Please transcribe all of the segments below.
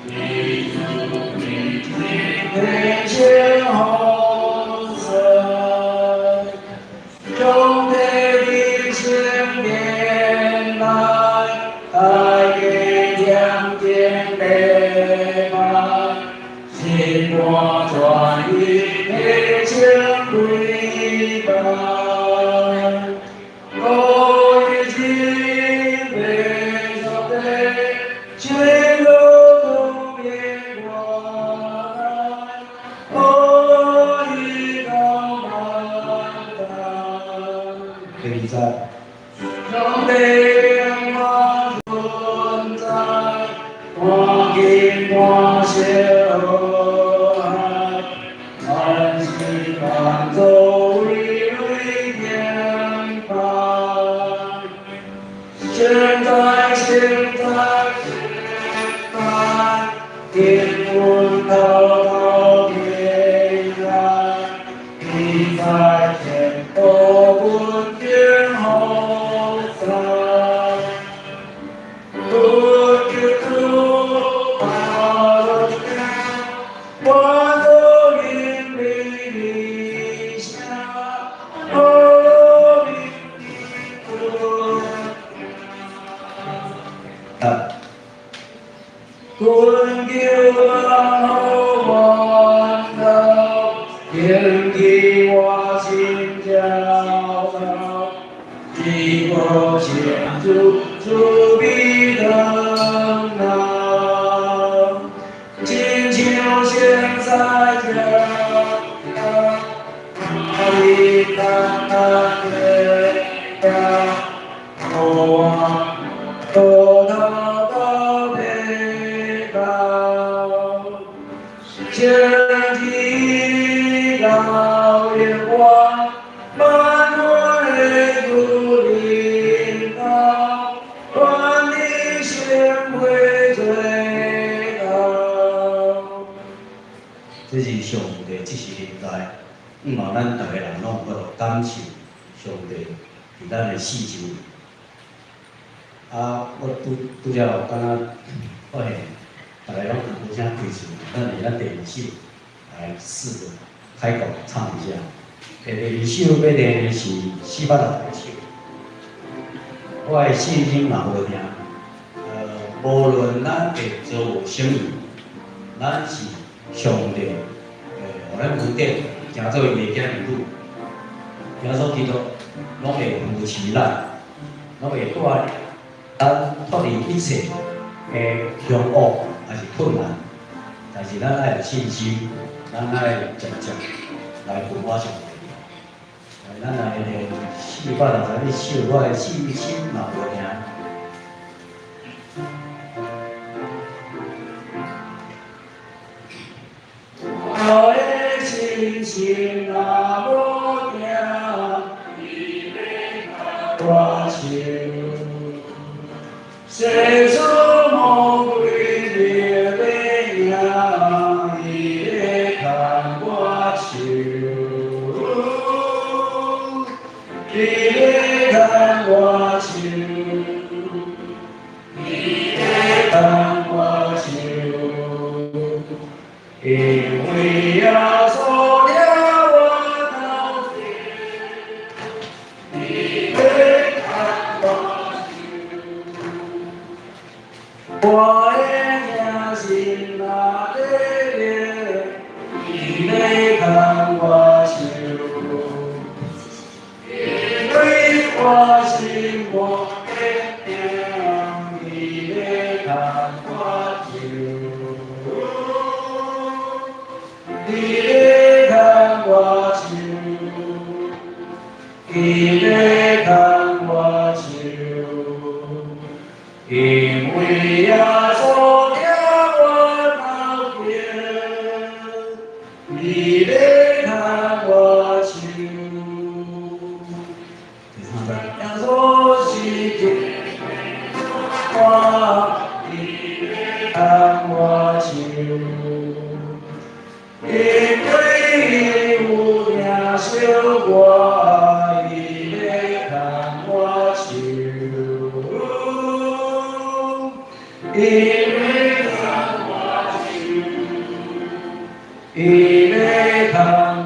天前红色，上帝的圣殿内，大家点点礼拜，心肝全意献上跪拜，我的心被上帝全都变我来，我已到满胆。第二節，上帝我存在，我緊我相愛，萬事萬作為敬拜。現在現在現在，天阮滔滔平安，你在天國君後山。主基督，我做因你的声，阿弥陀。得。困求万好万道，天地我心焦躁，一个天主主必等候，亲像现在这里当的我多头到被告，前提高月光，满目的主领导，万里贤惠最高。這是上帝，這是臨在，毋望咱逐个人攏有法度感受上帝佇咱的四周。啊，我拄拄才有敢若發現，逐个攏無啥開喙，咱來咱第二首來試着開口唱一下。第二首欲練的是461首。我的信心若無定，無論咱會遭遇啥物，咱是上帝，予咱恩典，成做伊的囝兒女，耶穌基督攏會扶持咱，攏會帶咱脫離一切的凶惡抑是困難。但是咱愛有信心，咱愛常常來俯靠上帝。來，咱來練461首，我的信心若無定。我的信心若無定，伊欲牽我手。世事魔鬼欲贏，伊欲牽我手。伊欲牽我手，伊欲牽我手，因為耶穌疼我頭前，伊欲牽我手。我的信心若得力，伊欲牽我手。因為我心無堅定，伊欲牽我手。伊欲牽我手，伊欲牽我手，因為耶穌疼我頭前，伊欲牽我手。第三節，耶穌是救我，伊欲牽我手，因為伊有疼惜我，伊欲牽我手，伊欲牽我伊欲牽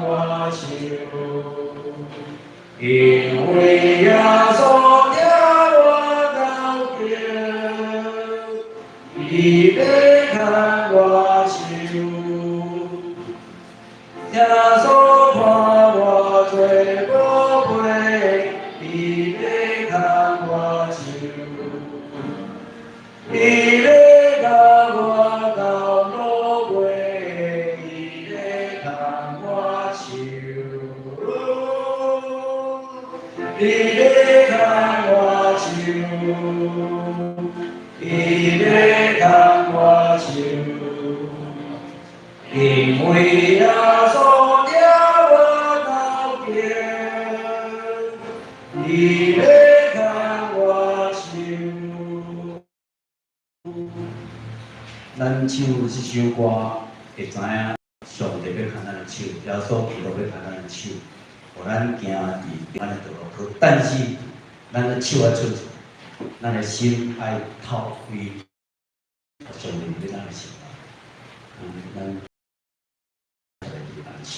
我手，因為耶穌疼我到極，伊欲牽我手。耶穌看我做寶貝，伊欲牽我手，伊欲共我到落尾，伊欲牽我手，伊欲牽我手，伊欲牽我手，因為耶穌疼我到極，伊欲牽我手。咱唱這首歌，會知影上帝欲牽咱的手，耶穌基督欲牽咱的手，予咱行佇咱的道路去。但是，咱的手愛伸出，咱的心愛透開，上帝佇咱的心內，咱來心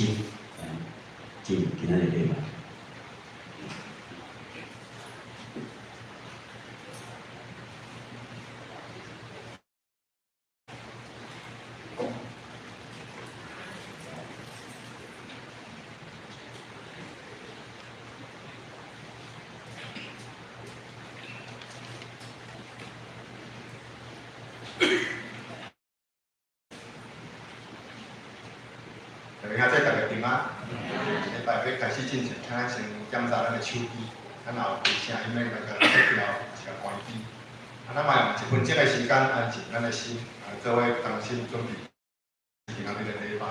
來進入今仔日禮拜。大家再大家平安。禮拜欲開始進前，請咱先檢查咱的手機，咱若有開聲音的來共咱切掉，是共關機。啊，咱嘛用一分鐘的時間安靜咱的心，來做伙同心準備今仔日的禮拜。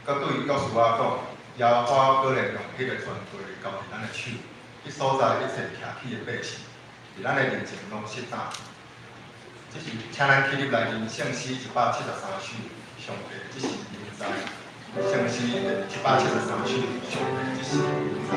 閣對約書亞講：耶和華果然用彼个權柄交佇咱的手，彼所在一切徛起的百姓，佇咱的面前攏失膽。這是請咱起立來認聖詩173首，上帝這是臨在。聖詩第173首，上帝這是臨在。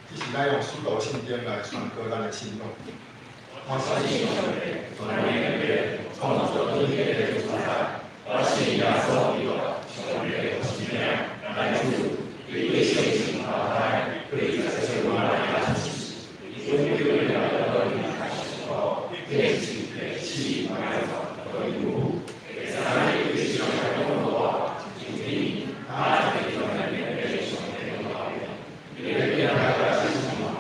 這是咱用使徒信經來宣告咱的信仰。我信上帝，全能的父，創造天地的主宰。我信耶穌基督，上帝的獨生子，咱主，伊對聖神投胎，對在世馬利亞出世，伊本叫耶穌基督，變成死埋葬，落陰府，第三日對上帝復活，升天，他坐佇全能的上帝右邊，伊欲轉來審判活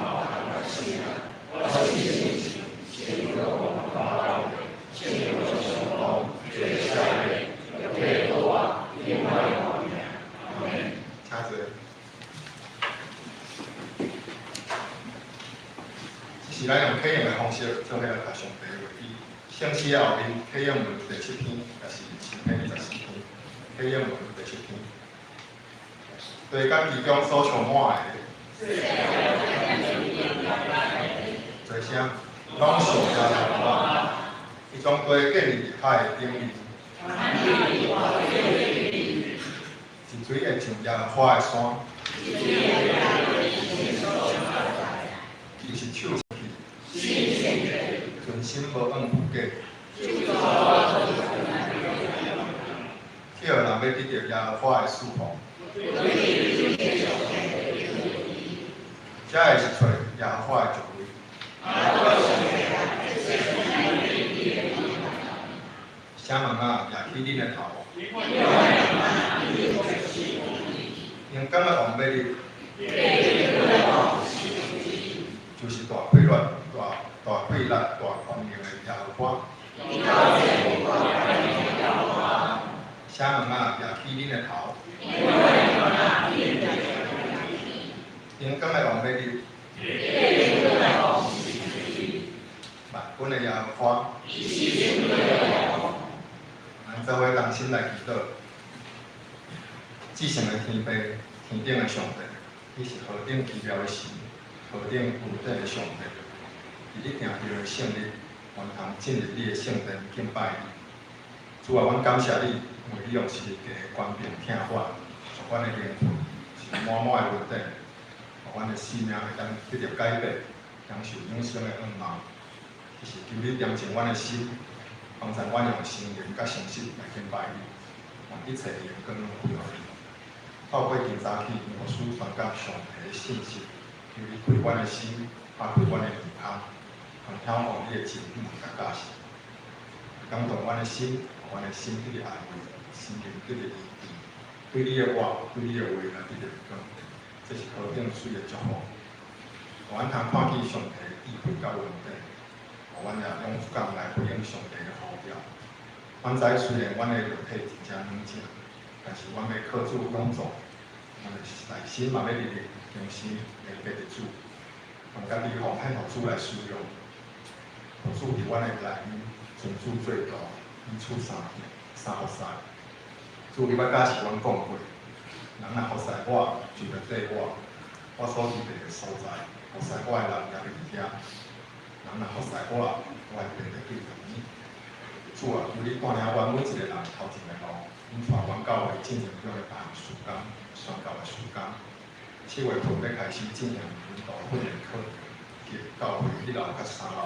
的死的。我信聖神，聖靈發聖靈相通，罪赦免，肉體復活，永遠的活命。阿門。請坐。這是咱用啟用的方式做伙來讀上帝的話語。聖詩的後面啟用文第七篇，也是詩篇24篇。啟用文第七篇。地佮其中所充滿的，濟聲，攏屬耶和華。伊將地建立佇海的頂面，一水會上耶和華的山，伊是手起，存心無往有假。去予人欲得著耶和華的賜福，這个是揣耶和華的爵位。啥物仔攑起恁的頭？勇敢的王欲入，就是大氣力、大大氣力、大權能的耶和華。啥物仔攑起恁的頭？勇敢的王欲入，萬軍的耶和華。心來祈禱。至聖的天父，天頂的上帝，你是何等奇妙的神，何等恩典的上帝。佇你訂定的聖日，阮通進入你的聖殿敬拜你。主啊，阮感謝你，因為你用十字架的權柄疼阮，予阮的靈魂是滿滿的恩典，予阮的生命會當得著改變，享受永生的願望。其實求你恬靜阮的心，幫助阮用心靈佮誠實來敬拜你，願一切榮光攏歸予你。透過今早起牧師傳講上帝的信息，求你開阮的心，打開阮的耳孔，通聽予你的真理佮教示，感動阮的心，予阮的心得著安慰，心靈得著醫治，對你的話，對你的話來得著光，這是何等媠的祝福！予阮通看見上帝的智慧佮恩典，予阮也勇敢來回應上帝的呼召。阮知雖然阮的肉體真正軟弱，但是阮欲靠主勇壯，阮的內心嘛欲日日更新來跟隨主，阮家己奉獻予主來使用，予主佇阮的內面尊主做大，彼此相疼、相服侍。主，你捌教示阮講過，人若服侍我，就會綴我，我所預備的所在，服侍我的人也會佇遐。人若服侍我，我會變得對待伊。主啊，求你帶領阮每一個人頭前的路，引帶阮教會進行這個別項事工、宣教的事工。7月份欲開始進行門徒訓練課程，及教會一樓佮三樓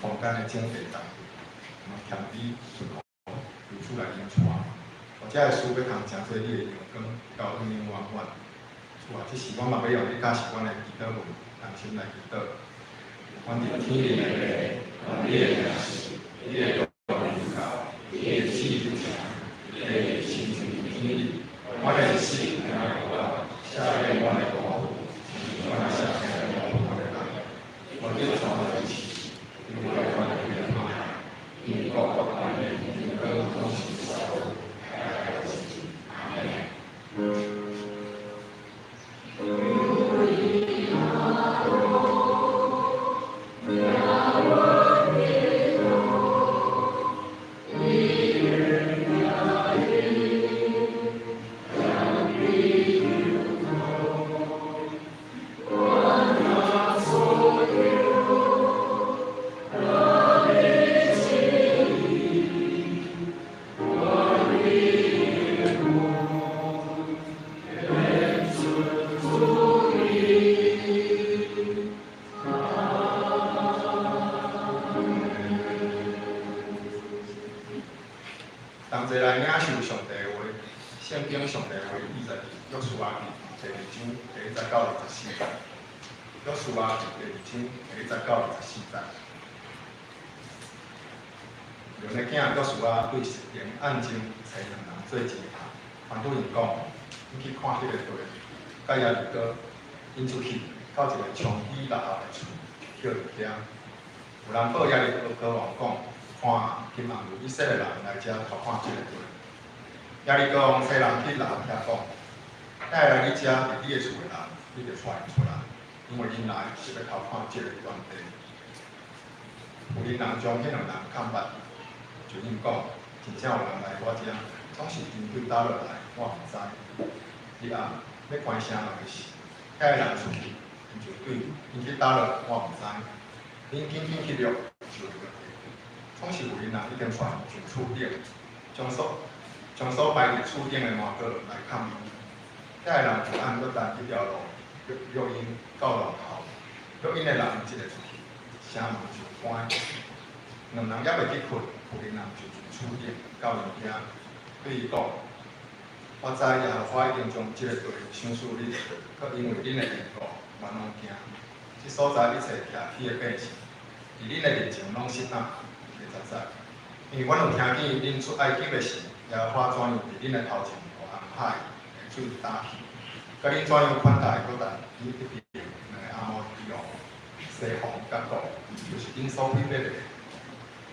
房間的整體單位，我們謙卑順服，求主來引帶。予這个事欲通成做你的榮光，到永永遠遠。主啊，這時阮嘛欲用你教示阮的祈禱文，同心來祈禱。阮佇天頂的父，願你的名聖，你的國臨到，你的旨意成，地親像佇天裡。阮的一食予阮，赦免阮的過錯，親像阮赦免過錯的人。無得帶阮去試，救阮脫離歹。因國權力榮光攏是阿們。同齊來領受上帝的話，聖經上帝的話記載佇約書亞記第二章第一節到24節。約書亞記第二章第一節到24節。嫩的囝約書亞對實行按鐘揣兩人做偵探，番主任講：你去看彼个地，佮耶利哥，𪜶出去到一个娼妓喇合的厝，歇佇遐。有人報耶利哥王講：看啊，今暗有以色列人來遮偷看這个地。耶利哥王差人去喇合遐講：遐个來你遮佇你的厝的人，你著帶𪜶出來，因為𪜶來是欲偷看這个斷地。婦人將彼兩人崁縛，就𪜶講：真正有人來我遮，總是𪜶對佗落來，我毋知。日暗欲關城門的時，遐个人出去，𪜶就對𪜶去佗落，我毋知。恁緊緊去掠，就入地。總是有人已經帶𪜶上厝頂，將所擺佇厝頂的麻果來崁𪜶。遐个人就按約旦彼條路，約約𪜶到路頭，約𪜶的人一个出去，城門就關。兩人猶未去睏，婦人就上厝頂到𪜶遐，對伊講：我知耶和華已經將這個地賞賜恁，閣因為恁的緣故，阮攏驚。這所在一切徛起的百姓，佇恁的面前攏失膽。第十節，因為阮有聽見恁出埃及的時，耶和華怎樣佇恁的頭前予紅海的水打去，佮恁怎樣款待約旦彼邊兩个阿摩利王西宏佮噩，就是恁所毀滅的。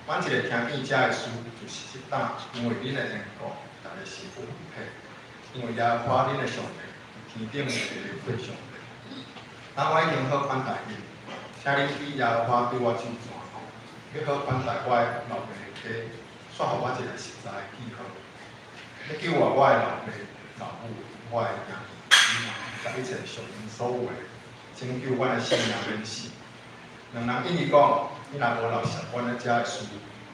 阮一个聽見這个事，就是失膽，因為恁的緣故，逐个心腹體，因為耶和華恁的上帝，佇天頂的流血上帝。當我已經好款待恁，請恁去耶和華對我咒詛，欲好款待我的老爸的家，煞予我一个實在的記號。欲救活我的老爸、老母、我的兄弟、姊妹，佮一切屬𪜶所有的，拯救阮的性命免死。兩人應伊講：你若無留惜阮佇遮的事，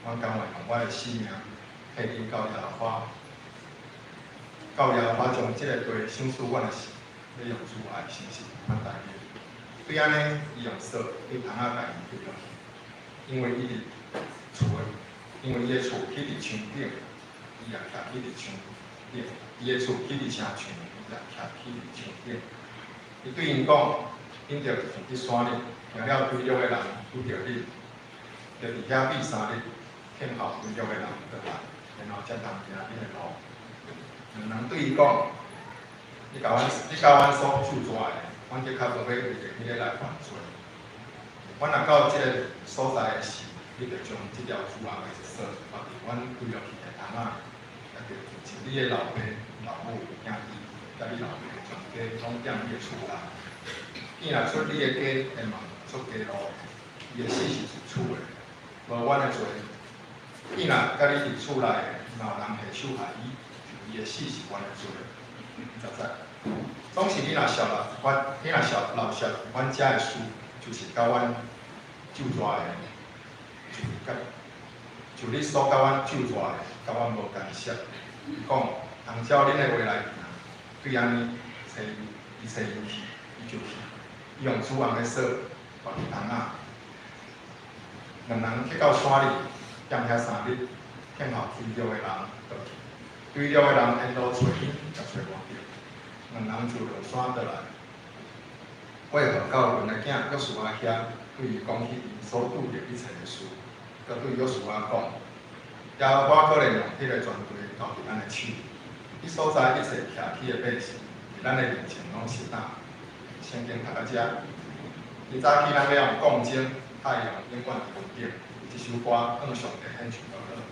阮甘願用阮的性命替恁到耶和華，到耶和華將這個地賞賜阮的時，欲用慈愛誠實款待恁。對按呢，伊用索對窗仔共𪜶坠落去，因為伊佇厝的，因為伊的厝起佇牆頂，伊也徛起佇牆頂；伊的厝起佇城牆，伊也徛起佇牆頂。伊對𪜶講：恁著上去山裡，驚了墜落的人拄著恁，著佇遐避3日，聽候墜落的人轉來，然後才通行恁的路。兩人對伊講：你共阮所咒詛的，阮的確無欲為著彼个來犯罪。阮若到這个所在的時，你著將這條諸紅的索縛佇阮墜落去的窗仔，也著就你的老爸、老母、兄弟，佮你老爸全家攏踮你的厝內。見若出你的家的門，出家路，伊的死是自取的，無阮的罪。見若佮你佇厝內的，若有人下手害伊，伊的死是阮的罪。10節，總是你若惜啦，阮你若惜留惜阮遮的事，就是共阮咒詛的，就是佮就你所共阮咒詛的，佮阮無干涉。伊講，通照恁的話來行，對按呢，差伊差𪜶去，伊就去。伊用諸紅的索縛佇窗仔，兩人去到山裡，踮遐3日，聽候墜落的人轉去。墜落的人沿路揣𪜶，也揣無著，兩人就落山轉來。過河到嫩的囝約書亞遐，對伊講起𪜶所拄著一切的事，閣對約書亞講：耶和華可能用彼个全地交佇咱的手，彼所在一切徛起的百姓，佇咱的面前攏是膽。聖經讀到遮，今早起咱欲用鋼鐘，太陽永遠佇雲頂。這首歌向上帝獻唱就好。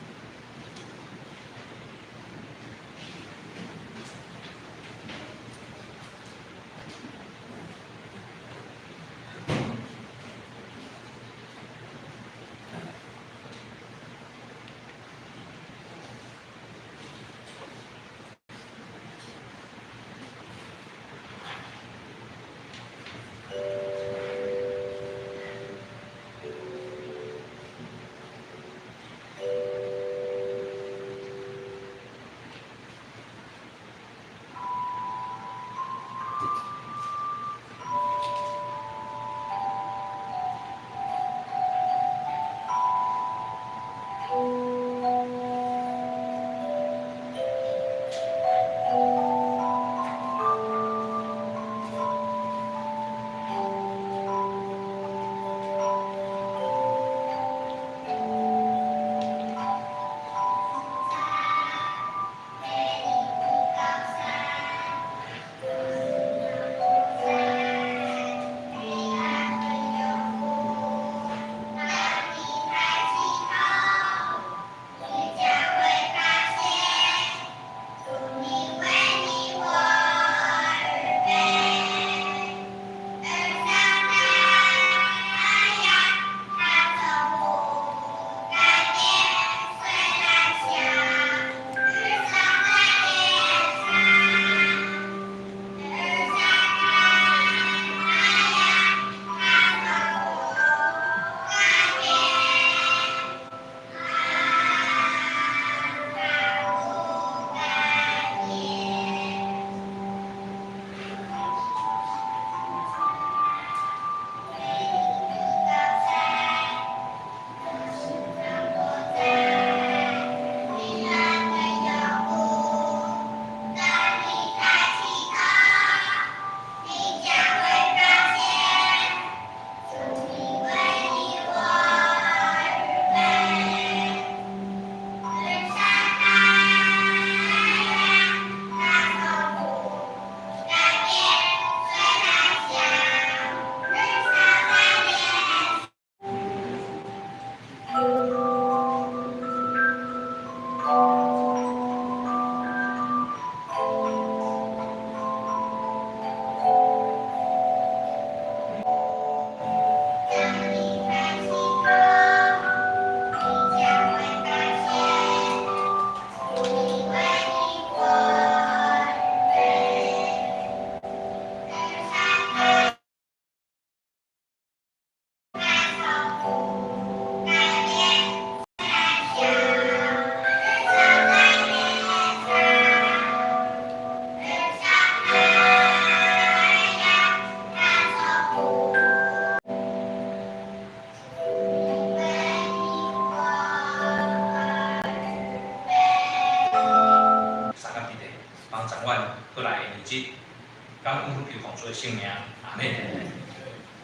感恩求奉主的聖名，阿們。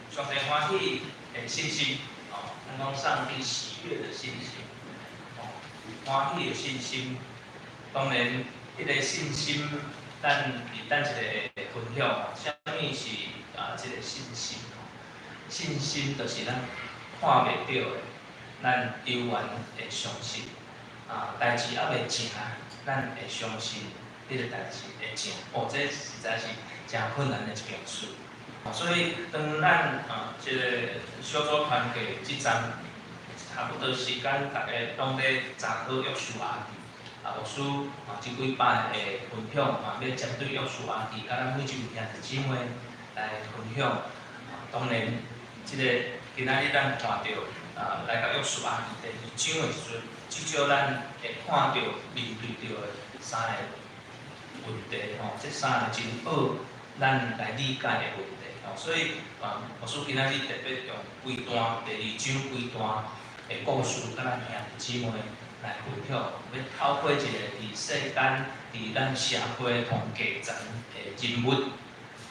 上帝歡喜的信心，哦，咱講上帝喜悅的信心，哦，歡喜的信心，當然，彼個信心，咱佇等一下會分享，啥物是啊？這個信心，信心就是咱看袂著的，咱猶原會相信，啊，代誌猶未成，咱會相信彼個代誌會成。哦，這實在是誠困難的一件事。所以，當咱啊，這個小組團契這陣差不多時間，逐家攏咧查考約書亞記。啊，牧師啊，這幾擺的分享啊，欲針對約書亞記，佮咱每一位兄弟姊妹來分享。啊，當然，這個今仔日咱看著啊，來到約書亞記第二章的時陣，至少咱會看著面對著的三个問題吼，這三个真好，咱來理解的問題吼。所以啊，牧師今仔日特別用規段第二章規段的故事，佮咱兄弟姊妹來分享，欲透過一個佇世間、佇咱社會同階層的人物，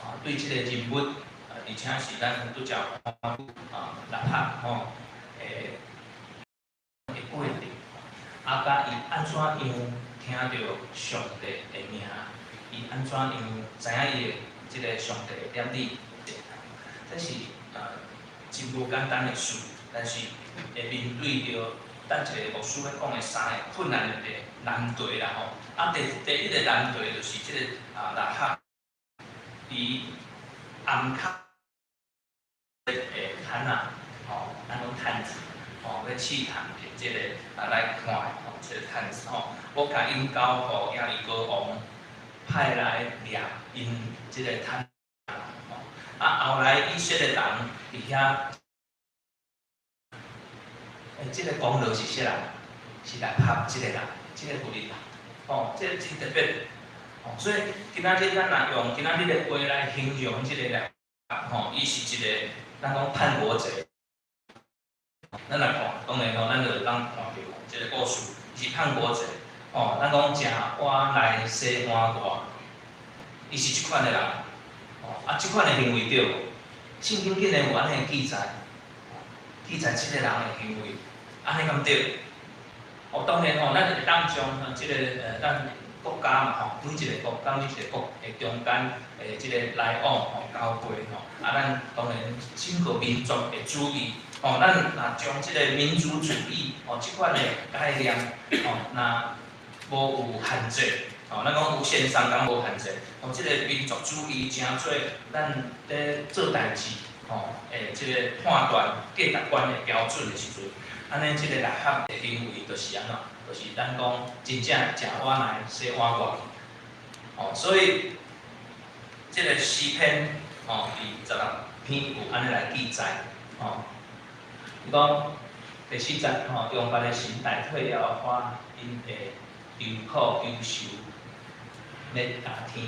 啊，對這個人物，啊，而且是咱拄才看啊，喇合吼，的過程，啊，佮伊按怎樣聽著上帝的名，伊按怎樣知影伊的這個上帝的點理，這是真無簡單的事，但是會面對著等一下牧師欲講的三个困難的難題啦吼。啊，第一個難題就是這個啊，喇合伊暗崁的毯仔，吼，咱講毯子，吼，欲試探的這個啊來看吼，這個毯子吼，我共𪜶交予耶利哥王派來掠𪜶這個毯仔，吼。啊，後來以色列人佇遐，欸，這個功勞是啥人？是喇合這個人，這個婦人，吼，這個真特別，吼，所以今仔日咱若用今仔日的話來形容這個喇合，吼，伊是一個咱講叛國賊。咱來看，當然吼，咱就會當看著這個故事，伊是叛國賊，吼，咱講食碗內洗碗大，伊是這款的人，吼，啊，這款的行為對無？聖經竟然有按呢記載，記載這個人的行為，按呢敢對？哦，當然吼，咱會當將這個咱國家嘛吼，每一個國家每一個國的中間的這個來往吼交匯吼，啊，咱當然整個民族的主義，吼，咱若將這個民族主義吼這款的概念吼，若無有限制，吼，咱講無限上綱無限制，吼，這個民族主義成做咱咧做代誌吼，的這個判斷價值觀的標準的時陣，按呢這個喇合的行為就是按怎？就是咱講真正食碗內洗碗外去，吼，所以這個詩篇吼，佇16篇有按呢來記載，吼，伊講第四節吼，用別的神代替耶和華，𪜶會憂苦憂愁，欲加添。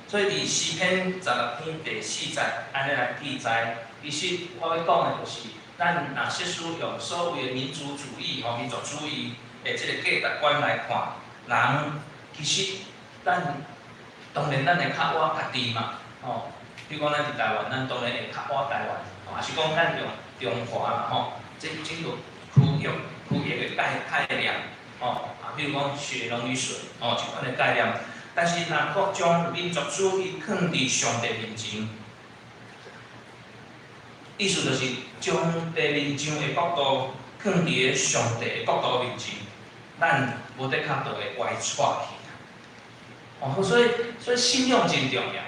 所以佇詩篇十六篇第四節按呢來記載，其實我欲講的就是，咱若設使用所謂的民族主義吼、民族主義的這個價值觀來看，人其實咱當然咱會較倚家己嘛，吼。比如講咱佇台灣，咱當然會較倚台灣，吼，抑是講咱用中華嘛，吼，這整個區域區域的概念，吼，啊，比如講血濃於水，吼，這款的概念。但是若閣將民族主義囥佇上帝面前，意思就是將地面上的國度囥佇个上帝的國度面前，咱無的確就會歪掣去。哦，所以信仰真重要，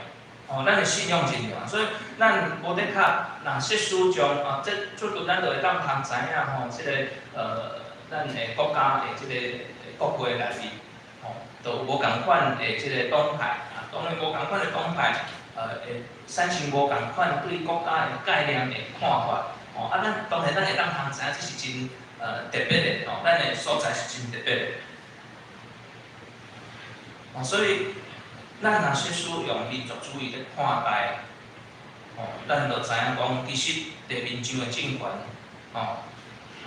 哦，咱的信仰真重要，所以咱無的確，若設使將啊，這最近咱就會當通知影吼，這個咱的國家的這個國會內面，吼，都有無仝款的這個黨派，啊，當然無仝款的黨派，會產生無仝款對國家的概念的看法，吼，啊，咱當然咱會當通知影，這是真特別的，吼，咱的所在是真特別的。哦，所以咱若設使用民族主義咧看待，吼，咱就知影講，其實地面上的政權，吼，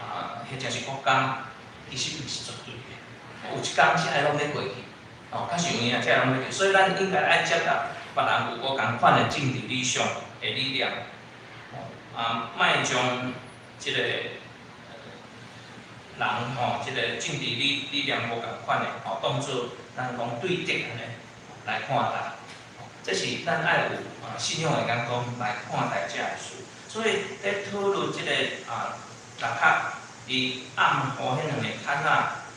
啊，或者是國家，其實毋是絕對的，有一工這个攏欲過去，哦，較是有影，這攏欲，所以咱應該愛接納別人有無仝款的政治理想的理念，啊，莫將這個人吼，這個政治理念無仝款的吼，當做咱講對敵按呢來看待，這是咱愛有啊信仰的眼光來看待這个事。所以佇討論這个啊，喇合伊暗予彼兩个牽仔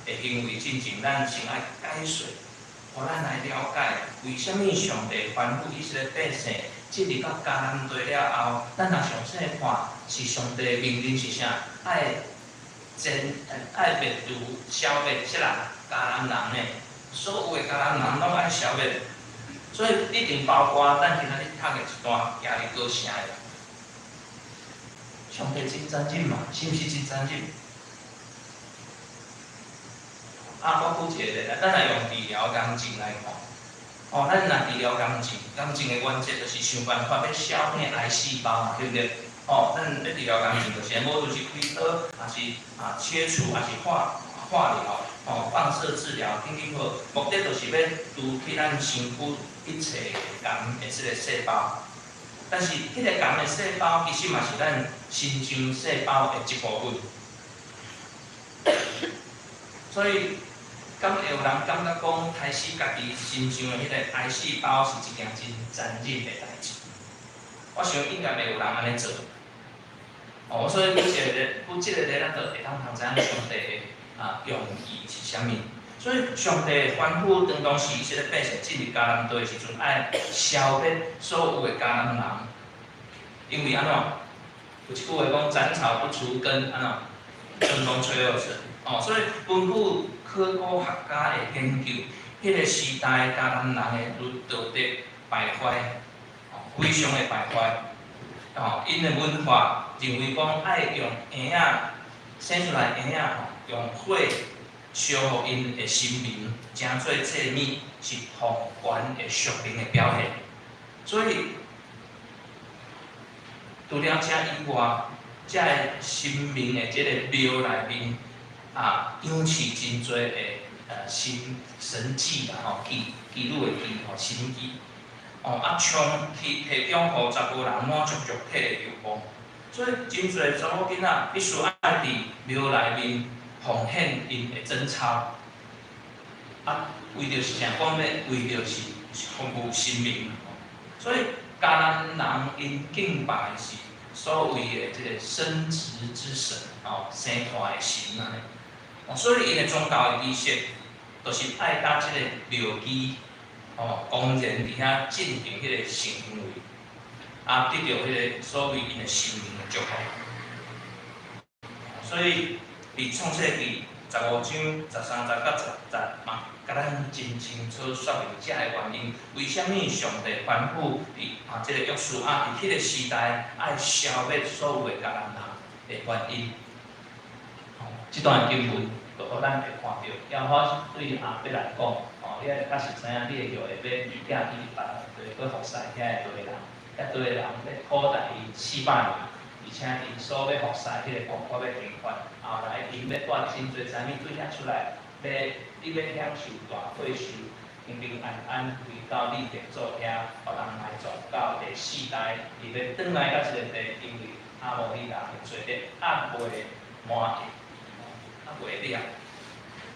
的行為進前，咱先愛解說，予咱來了解為啥物上帝吩咐以色列百姓進入到迦南地了後，咱若詳細看，是上帝命令是啥？愛戰愛滅除消滅啥人？迦南人呢？所有的迦南人攏愛消滅，所以一定包括咱今仔日讀的一段耶利哥城的。上帝真殘忍嘛？是毋是真殘忍？啊，我舉一個例，咱若用治療癌症來看，哦，咱若治療癌症，癌症的原則就是想辦法欲消滅癌細胞嘛，對毋對？哦，咱欲治療癌症就是，無就是開刀，抑是啊切除，抑是化療，哦，放射治療，等等好，目的就是欲除去咱身軀一切癌的這个細胞。但是，彼个癌的細胞其實嘛是咱神經細胞的一部分。所以，敢會有人感覺講，刣死家己身上的彼個癌細胞是一件真殘忍的代誌？我想應該袂有人按呢做。哦，所以舉一個例，舉這個例，咱就會當通知影上帝的啊用意是啥物。所以，上帝吩咐當當時以色列百姓進入迦南地的時陣，愛消滅所有的迦南人，因為按怎？有一句話講：斬草不除根，按怎？春風吹又生。哦，所以根據考古學家的研究，彼個時代迦南人的道德敗壞，哦，非常的敗壞。哦，𪜶的文化認為講愛用嬰仔生出來嬰仔吼，用火燒予𪜶的神明，成做祭物，是奉權的屬靈的表現。所以，除了這以外，這个神明的這个廟內面啊，養飼真濟的神妓啦吼，妓妓女的妓吼，神妓。哦，啊，倡去提供予查埔人滿足肉體的欲望，所以真濟查某囡仔必須愛佇廟內面奉獻𪜶的貞操，啊，為著是啥？講欲為著是服務神明。所以迦南人𪜶敬拜的是所謂的這个生殖之神，哦，生湠的神按呢。哦，所以𪜶的宗教的儀式，就是愛佮這个廟妓，哦，公然佇遐進行彼个性行為，啊，得著彼个所謂𪜶的神明的祝福。所以，佇創世記15章13節到10節嘛，共咱真清楚說明這个原因。為啥物上帝吩咐佇啊，這个約書亞佇彼个時代愛消滅所有的迦南人的原因。哦，這段經文就予咱會看著，耶和華對亞伯蘭講：哦，你愛確實知影，你的後裔欲寄去別人地，去服侍遐个地人，遐地的人欲苦待伊400年，而且𪜶所欲服侍彼个王國欲平反，後來𪜶欲帶真濟財物對遐出來，欲你欲享受大歲壽，平平安安回到你的祖遐，予人埋葬到第四代，伊欲轉來到這个地，因為亞摩利人的罪孽猶未滿溢，猶未了。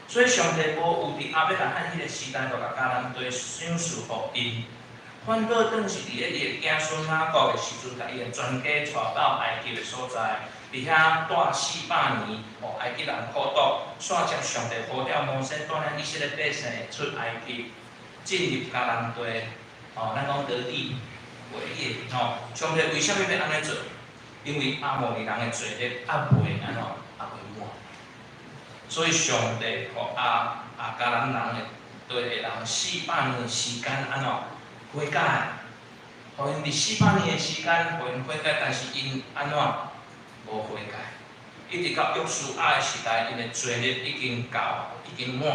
所以上帝無有佇亞伯拉罕彼个時代就共迦南地賞賜予𪜶，反倒轉是佇咧伊的子孫雅各的時陣，共伊的全家帶到埃及的所在，佇遐住400年，予埃及人苦毒，煞才上帝呼召摩西帶領以色列百姓出埃及，進入迦南地。哦，咱講得地為業，吼，上帝為啥物欲按呢做？因為亞摩利人的罪孽猶未按怎，猶未滿。所以上帝予亞啊迦南人的地的人四百年的時間按怎悔改？予𪜶佇四百年的時間，予𪜶悔改，但是𪜶按怎無悔改？一直到約書亞的時代，𪜶的罪孽已經到，已經滿。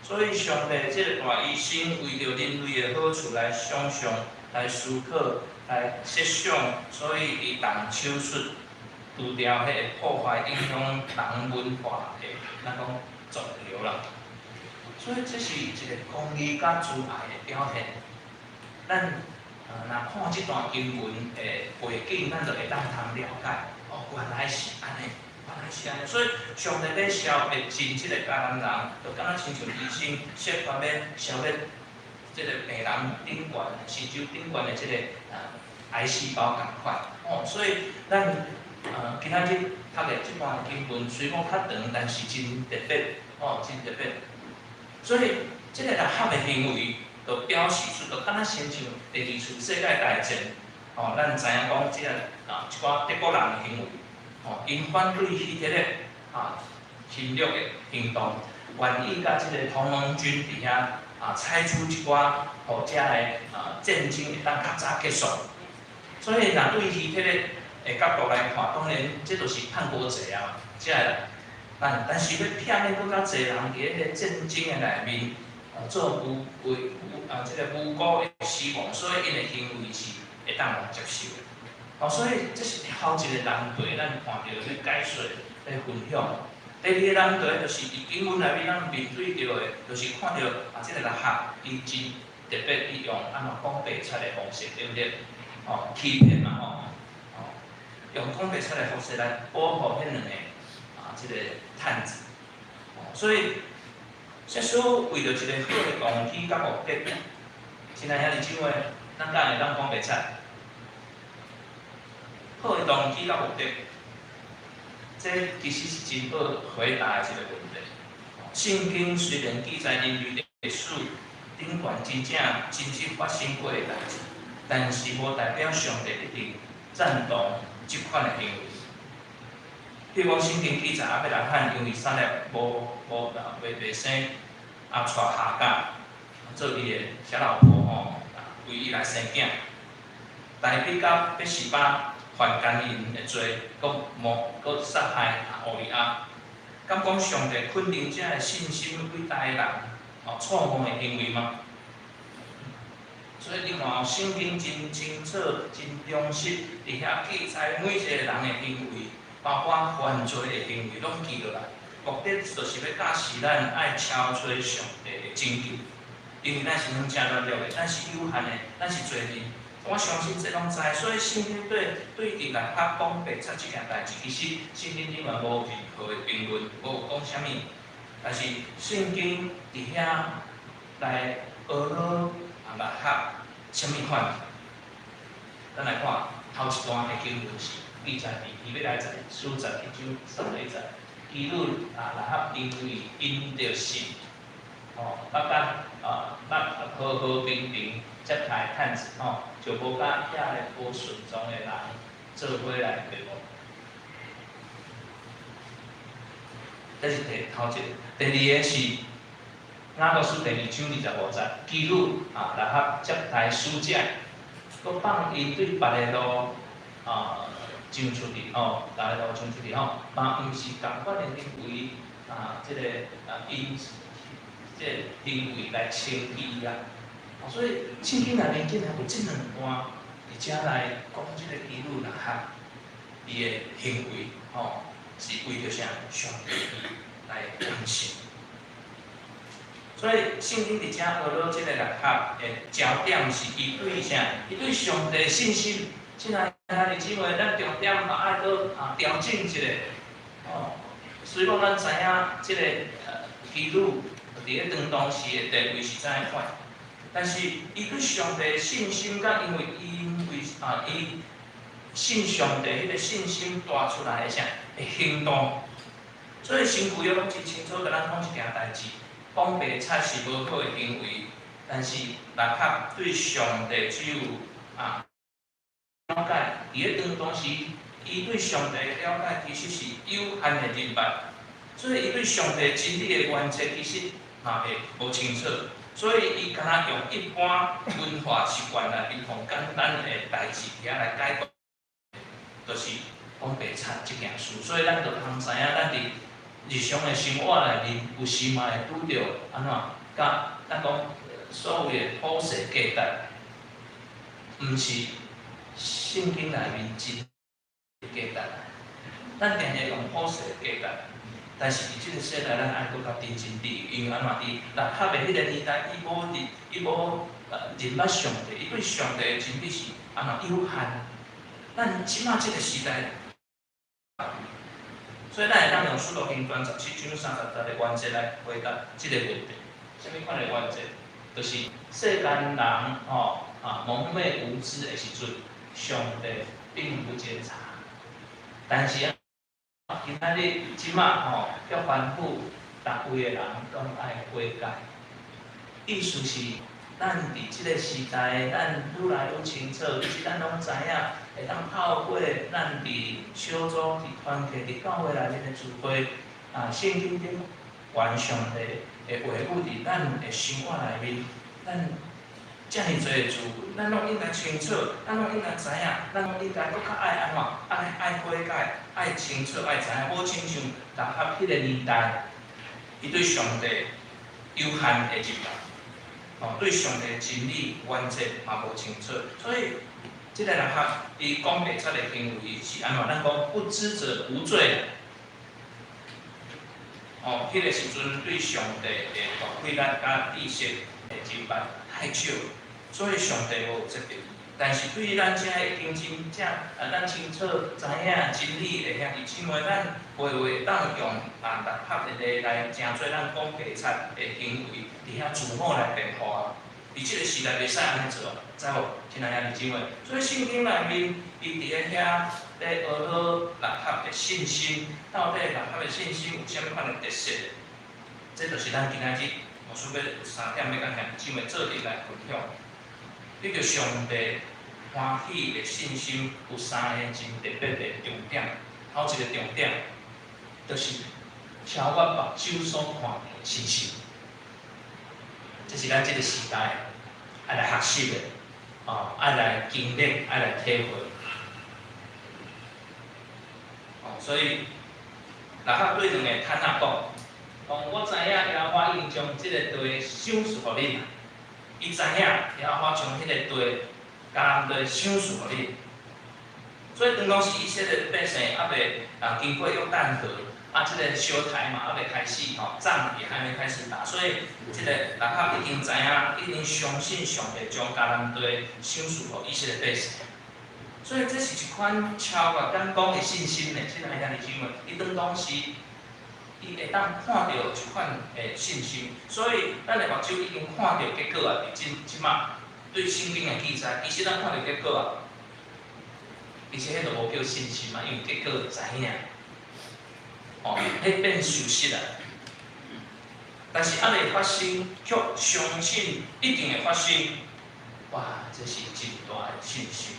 所以上帝這个大醫生為著人類的好處來想象、來思考、來設想，所以伊動手術除掉彼个破壞影響人文化的，咱講腫瘤啦。所以這是一個公義佮慈愛的表現。咱若看這段經文的背景，咱就會當通了解。哦，原來是按呢，原來是按呢。所以上帝欲消滅盡這個迦南人，就敢若親像醫生設法欲消滅這個病人頂懸、身手頂懸的這個癌細胞仝款。哦，所以咱今仔日讀的這段經文雖講較長，但是真特別，哦，真特別。所以這個喇合的行為，就表示出，就敢若親像第二次世界大戰，哦，咱知影講這個一寡德國人的行為，哦，𪜶反對希特勒侵略的行動，願意佮這個同盟軍佇遐採取一寡，予遮的戰爭會當較早結束。所以，若對希特勒的角度來看，當然這就是叛國賊啊，這個人。但是欲避免閣較濟人佇彼個戰爭的內面，做無為無啊，這個無辜的死亡，所以𪜶的行為是會當予接受的。哦，所以這是頭一個難題，咱看著欲解說欲分享。第二個難題就是佇經文內面，咱面對著的，就是看著這個喇合，伊真特別，伊用按怎講白賊的方式，對毋對？哦，欺騙嘛吼，哦，用講白賊的方式來保護彼兩个這個探子。哦，所以，假使為著一個好的動機佮目的，親愛兄弟姊妹，咱敢會當講白賊？好的動機佮目的，這其實是真好回答的一個問題。聖經雖然記載人類歷史頂懸真正真實發生過的代誌，但是無代表上帝一定贊同這款的行為。比如講，聖經記載亞伯拉罕因為三日無無未未生，娶夏甲做伊的小老婆吼，為伊來生囝。大衛佮拔示巴犯姦淫的罪，閣謀閣殺害烏利亞。敢講上帝肯定這个信心偉大的人，哦，錯誤的行為嗎？所以你看，聖經真清楚、真忠實，佇遐記載每一個人的行為，包括犯罪的行為，攏記落來。目的就是欲教示咱愛超出上帝的拯救，因為咱是攏誠軟弱的，咱是有限的，咱是罪人。我相信這攏知，所以聖經對對佇喇合講白賊這件代誌，其實聖經裡面無任何的評論，無講啥物。但是聖經佇遐來學了喇合啥物款？咱來看頭一段的經文是記載佇希伯來書11章31節，基女喇合因為因著信，哦，捌甲捌和和平平接待探子吼，就無佮遐个無順從的人做伙來對無？這是第頭一個，第二個是雅各書第2章25節，基女喇合接待使者，閣放𪜶對別个路上出去吼，別个路上出去吼，嘛毋是仝款的行為這个𪜶這個行為來稱義啊。所以聖經內面竟然有這兩段，佇遮來講這個基女喇合伊的行為，吼，是為著啥？上帝來感謝。所以聖經佇遮學了這個喇合的焦點是伊對啥？伊對上帝信心。親愛兄弟姊妹，咱重點嘛愛閣調整一下。哦，雖講咱知影這個基女佇咧當當時的地位是怎樣款，但是伊對上帝的信心，佮因為伊信上帝彼個信心帶出來的啥的行動。所以新舊約攏真清楚，共咱講一件代誌，講白賊是無好的行為，但是喇合對上帝只有了解，佇咧當當時，伊對上帝的了解其實是有限的認捌，所以伊對上帝真理的原則其實嘛會無清楚，所以伊敢若用一般文化習慣內面上簡單的代誌遐來解決，就是講白賊這件事。所以咱就通知影，咱佇日常的生活內面，有時嘛會拄著按怎，佮咱講所謂的普世價值，毋是聖經內面真價值。咱定定用普世價值，但是佇這个世代，咱愛閣較認真佇，因為按怎佇喇合的彼个年代，伊無佇，伊無認捌上帝，伊對上帝的真理是按怎有限。咱這馬這个時代，所以咱會當用使徒行傳17章30節的原則來回答這个問題。啥物款的原則？就是世間人吼蒙昧無知的時陣，上帝並不監察。但是啊，今仔日這馬吼，要吩咐逐位的人攏愛悔改。意思是，咱佇這个時代，咱愈來愈清楚，其實咱攏知影，會當透過咱佇小組、佇團契、佇教會內面的聚會，聖經頂懸上帝的話語佇咱的生活內面，咱遮爾濟的事，咱攏應該清楚，咱攏應該知影，咱攏應該閣較愛按怎？愛悔改，愛清楚，愛知影，無親像喇合彼个年代，伊對上帝有限的認識，對上帝的真理原則嘛無清楚，所以這个喇合伊講白賊的行為是按怎？咱講不知者無罪。彼个時陣對上帝的大規律佮知識的認捌太少，所以上帝無責備。但是對於咱這已經真正咱清楚知影真理的兄弟姊妹，咱袂會當用喇合的例來成做咱講白賊的行為，佇遐自我來辯護啊！佇這个時代袂使按呢做，知無？親愛兄弟姊妹，所以聖經內面伊佇咧遐咧學喇合的信心，到底喇合的信心有啥物款的特色？這就是咱今仔日牧師欲有三點欲佮兄弟姊妹做陣來分享。對著上帝歡喜的信心有三個真特別的重點。頭一个重點，就是超越目睭所看見的信心。這是咱這个時代愛來學習的，愛來經歷，愛來體會。所以，喇合對兩个探子講，講我知影耶和華已經將這个地賞賜予恁啦。伊知影耶和華將彼個地迦南地賞賜予恁。所以當當時以色列百姓猶未經過約旦河，這个相刣嘛猶未開始吼，仗也還沒開始打，所以這个喇合已經知影，已經相信上帝將迦南地賞賜予以色列百姓。所以這是一款超越眼光的信心呢。親愛兄弟姊妹，伊當當時伊會當看著這款的信心，所以咱的目睭已經看著結果啊！佇這這馬對聖經的記載，其實咱看著結果啊，其實彼就無叫信心嘛，因為結果知影，彼變事實啊。但是猶未發生，卻相信一定會發生，哇！這是真大的信心。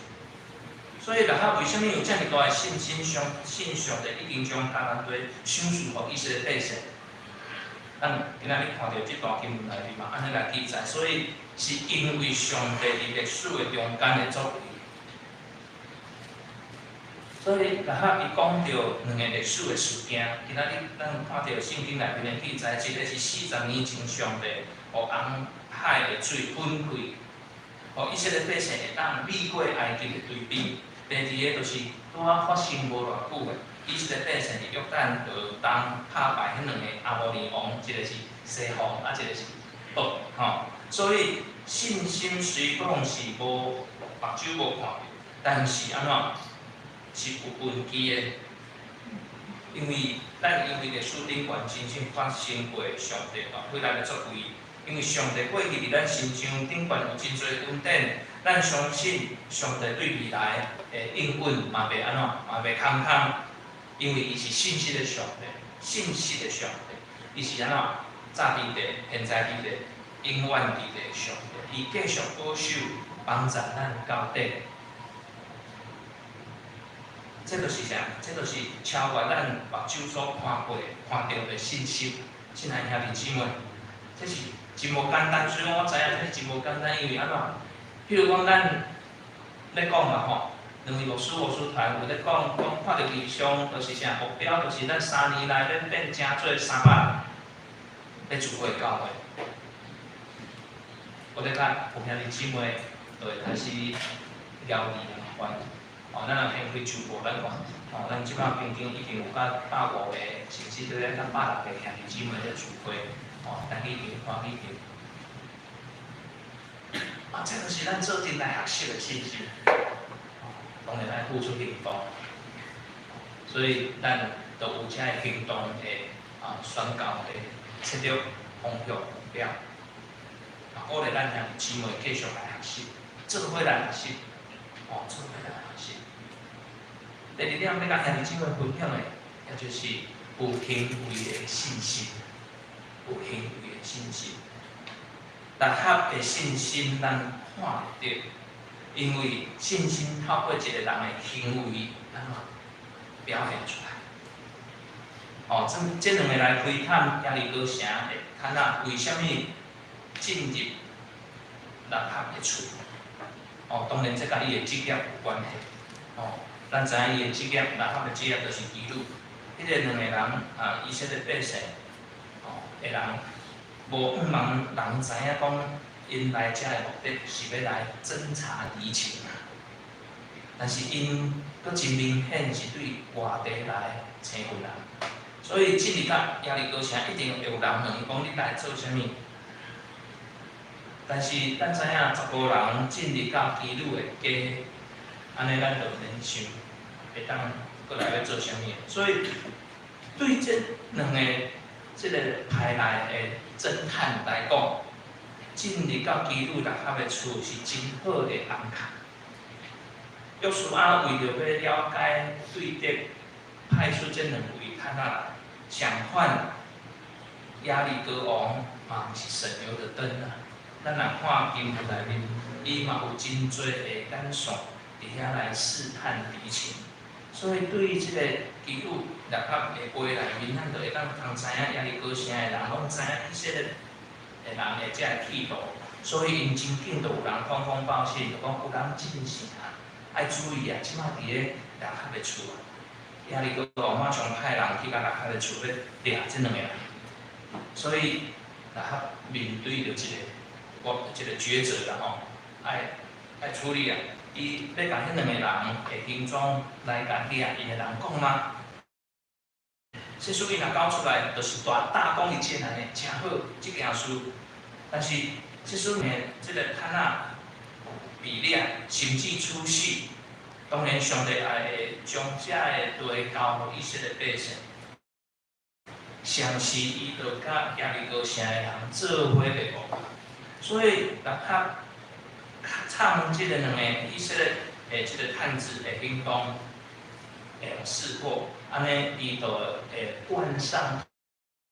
所以喇合為啥物有遮爾大的信心？相信上帝已經將迦南地賞賜予以色列百姓。咱今仔日看著這段經文內面嘛，按呢來記載，所以是因為上帝佇歷史的中間的作為。所以喇合伊講著兩個歷史的事件，今仔日咱看著聖經內面的記載，一個是40年前上帝予紅海的水分開，予以色列百姓會當米過埃及的對比。第二个就是拄仔發生無偌久的，以色列百姓佇約旦河東拍敗彼兩個亞摩利王，一個是西宏，一個是噩，吼。所以信心雖講是無目睭無看著，但是按怎是有根基的，因為咱因為歷史頂懸真正發生過上帝大偉力的作為，因為上帝過去佇咱身上頂懸有真濟恩典，咱相信上帝對未來的應允嘛袂按怎，嘛袂空空，因為伊是信實的上帝，信實的上帝，伊是按怎早佇地，現在佇地，永遠佇地的上帝，伊繼續保守幫助咱到底。這就是啥？這就是超越咱目睭所看過、看著的信息。親愛兄弟姊妹，這是真無簡單。雖然我知影這是真無簡單，因為按怎？比如講，咱咧講嘛吼，兩位牧師、牧師團有咧講，講看著異象，就是啥目標，就是咱3年內欲變成做300咧聚會教會。我咧看有兄弟姊妹就會開始猶豫啊，懷疑。哦，咱若掀開周報，咱看，哦，咱這擺平均已經有甲150個，甚至咧甲160個兄弟姊妹咧聚會，哦，大家已經歡喜著。啊，這就是咱做陣來學習的信心。哦，當然愛付出行動，所以咱就有這个行動的啊宣教的策略方向目標。啊，鼓勵咱兄弟姊妹繼續來學習，做伙來學習，哦，做伙來學習。第二點欲共兄弟姊妹分享的，也就是有行為的信心，有行為的信心。喇合的信心，咱看會著，因為信心透過一個人的行為，按怎表現出來。哦，這兩个來窺探耶利哥城的探仔，為啥物進入喇合的厝？哦，當然這佮伊的職業有關係。哦，咱知影伊的職業，喇合的職業就是妓女。彼个兩个人啊，以色列百姓，哦，的人，無毋茫人知影講，𪜶來遮的目的是欲來偵查敵情啊。但是𪜶閣真明顯是對外地來青雲人，所以進入到耶利哥城，一定會有人問伊講：你來做啥物？但是咱知影，15人進入到妓女的家，按呢咱就免想會當閣來欲做啥物。所以對這兩个這个派來的偵探來講，進入到妓女喇合的厝是真好的安卡。約書亞為著欲了解對敵，派出這兩位探仔來，相反，耶利哥王嘛毋是省油的燈啊！咱若看經文內面，伊嘛有真濟的眼線佇遐來試探敵情。所以對於這个妓女喇合的話內面，咱就會當通知影耶利哥城的人攏知影以色列的人的這个企圖，所以𪜶真緊就有人通風報信，就講有人進城啊，愛注意啊！這馬佇咧喇合的厝啊，耶利哥王馬上派人去共喇合的厝欲掠這兩个人，所以喇合面對著這个我這个抉擇啦吼，愛處理啊！伊欲共彼兩個人的行蹤來共掠𪜶的人講嗎？這事伊若交出來，就是大大功一件按呢，誠好這件事。但是這事呢，這个探仔被掠，甚至處死，當然上帝也會將這个地交予以色列百姓。相時伊就佮耶利哥城的人做伙會亡。所以喇合參這个兩個以色列的這个探子的行動，會用識破，按呢伊就會冠上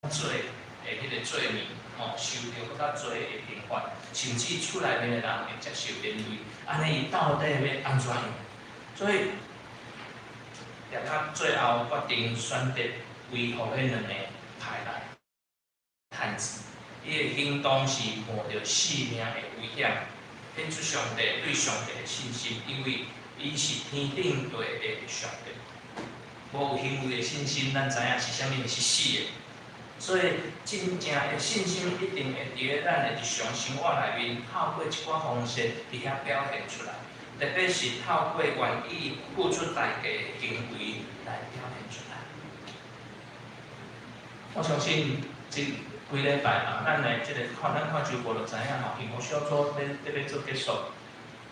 罪的彼个罪名，吼，受著閣較濟的刑罰，甚至厝內面的人會接受連累，按呢伊到底欲按怎樣？所以，喇合最後決定選擇維護彼兩个派來探子，伊的行動是冒著性命的危險，顯出上帝對上帝的信心，因為伊是天頂地的上帝。無有行為的信心，咱知影是啥物？是死的。所以真正的信心一定會佇咧咱的日常生活內面，透過一寡方式佇遐表現出來。特別是透過願意付出代價的行為來表現出來。我相信這幾禮拜啊，咱的這个看咱看周報就知影吼，幸福小組咧欲做結束。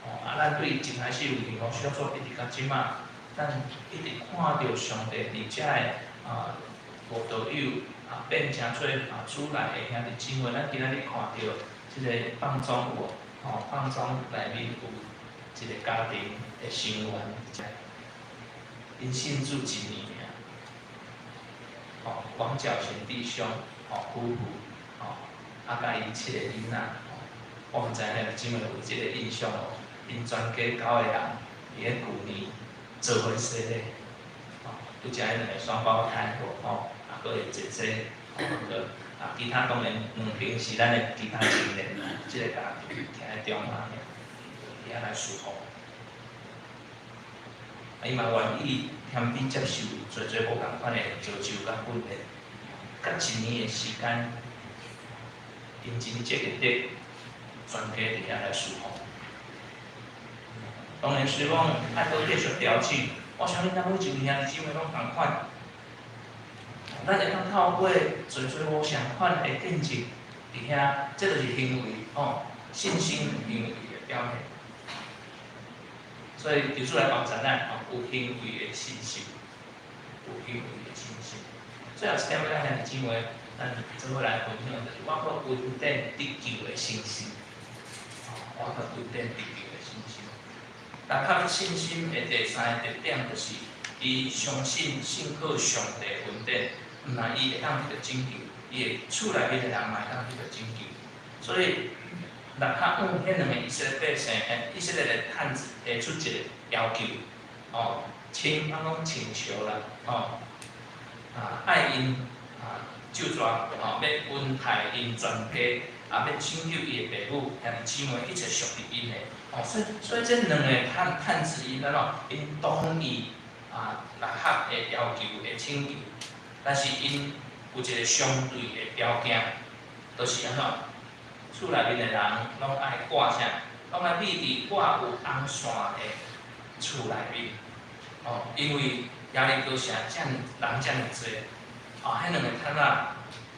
哦，啊，咱對一開始有幸福小組一直到這馬，咱一直看著上帝佇遮个啊慕道友啊變成做啊主內的兄弟姊妹，咱今仔日看著這个放莊有無？吼，放莊內面有一个家庭的成員，𪜶信主一年爾，吼，王角賢弟兄，吼，夫婦，吼，啊，佮𪜶七个囡仔，吼，我毋知影兄弟姊妹有這个印象無？𪜶全家九个人佇咧舊年做伙洗禮，吼，拄才彼兩个雙胞胎，吼，啊，閣會姐姐，吼，閣啊，其他當然兩邊是咱的其他青年，這个家庭徛佇中間，佇遐來侍奉。啊，伊嘛願意謙卑接受濟濟無仝款的造就佮訓練，佮一年的時間，𪜶真積極的全家佇遐來侍奉。當然，雖講愛閣繼續調整，我相信咱每一位兄弟姊妹攏仝款。咱會當透過濟濟無相款的見證，佇遐，這就是行為吼，信心行為的表現。所以求主來幫助咱吼，有行為的信心，有行為的信心。最後一點，欲佮兄弟姊妹，咱做伙來分享，就是我閣恩典得救的信心。我閣恩典得救的信心。喇合信心的第三個特點，就是伊相信信靠上帝恩典，毋但伊會當得著拯救，伊的厝內面的人嘛會當得著拯救。所以，喇合向彼兩个以色列百姓，以色列的探子提出一個要求，哦，請，咱講請求啦，哦，啊，愛𪜶啊咒詛，哦，欲恩待𪜶全家，啊，欲拯救伊的爸母、兄弟姊妹，一切屬於𪜶的。哦，所以這兩個探子𪜶按怎？𪜶同意啊，喇合的要求的請求，但是𪜶有一個相對的條件，就是按怎？厝內面的人攏愛掛啥？攏愛覕佇掛有紅線的厝內面。哦，因為耶利哥城遮人遮爾濟，哦，彼兩個探仔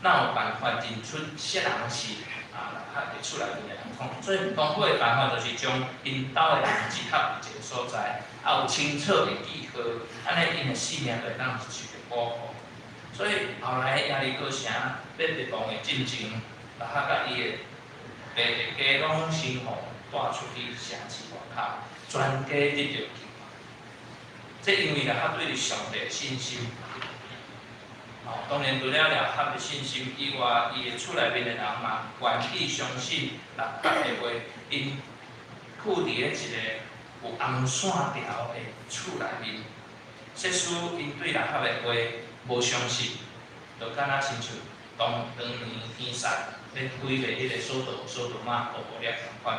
哪有辦法認出啥人是啊喇合的厝內面的人？所以當好的辦法就是將𪜶兜的人集合佇一個所在，啊有清楚的記號，按呢𪜶的性命就會當受著保護。所以後來耶利哥城欲滅亡的進前，喇合佮伊的爸的家攏先予帶出去城市外口，全家得著救。這因為喇合對上帝的信心。哦，當然除了喇合的信心以外，伊的厝內面的人嘛願意相信喇合的話，𪜶囥佇咧一個有紅線條的厝內面。即使𪜶對喇合的話無相信，就敢若親像當年天殺欲毀滅彼個所多瑪和俄摩拉仝款，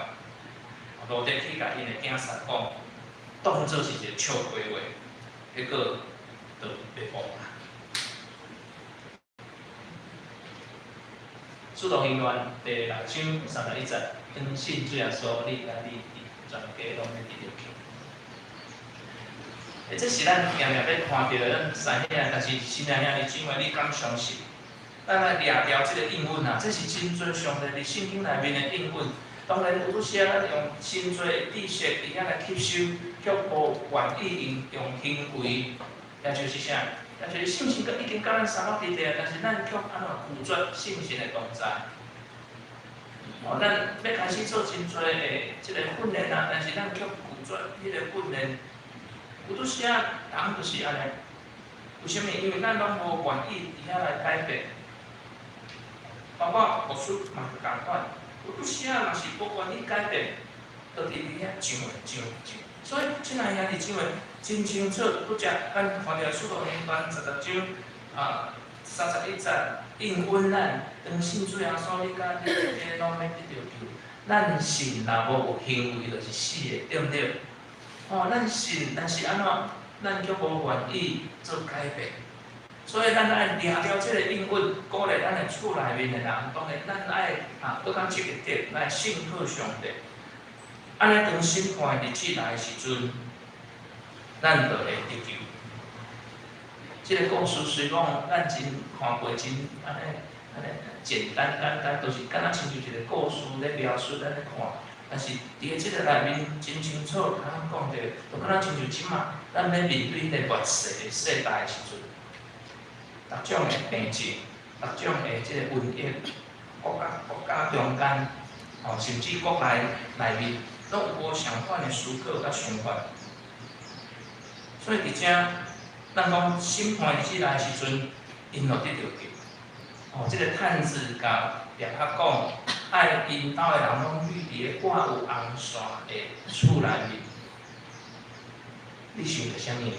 羅得去共𪜶的囝婿講，當做是一個笑話話，結果就滅亡啦。使徒行傳第六章31節，當信主耶穌，你佮你全家攏欲得著救。欸，這是咱定定欲看著的，咱知影，但是親愛兄弟姊妹，你敢相信？咱來掠牢這個應允啊！這是真濟上帝佇聖經內面的應允。當然有拄時仔咱用真濟的知識佇遐來吸收，卻無願意用行為，也就是啥？也就是信心已經佮咱三角佇地啊，但是咱卻按怎拒絕信心的同在。哦，咱欲開始做真濟的這個訓練啊，但是咱卻拒絕彼個訓練。有拄時仔人就是按呢，為啥物？因為咱攏無願意佇遐來改變。包括牧師嘛是仝款，有拄時仔若是無願意改變，就佇佇遐上上上。所以，親愛兄弟姊妹，真清楚，拄才咱看著使徒行傳16章啊31節，應允咱當信主耶穌，你佮你的家攏欲得著救。咱信若無有行為，就是死的，對毋對？哦，咱信，但是按怎，咱卻無願意做改變。所以咱愛掠牢這個應允，鼓勵咱的厝內面的人，當然咱愛啊，閣較積極點來信靠上帝。按呢當審判的日子來的時陣，咱就會得救。這個故事雖講咱真看過真按呢按呢簡單簡單，就是敢若親像一個故事咧描述咱咧看。但是佇咧這個內面真清楚，共咱講著，就敢若親像這馬，咱咧面對彼個末世的世代的時陣，逐種的病症，逐種的這個瘟疫，國家國家中間，哦，甚至國內內面，攏有無相款的思考佮想法。所以佇遮，咱講審判日子來的時陣，𪜶就得著救。哦，這個探子共喇合講，愛𪜶兜的人攏覕佇咧掛有紅線的厝內面。你想著啥物？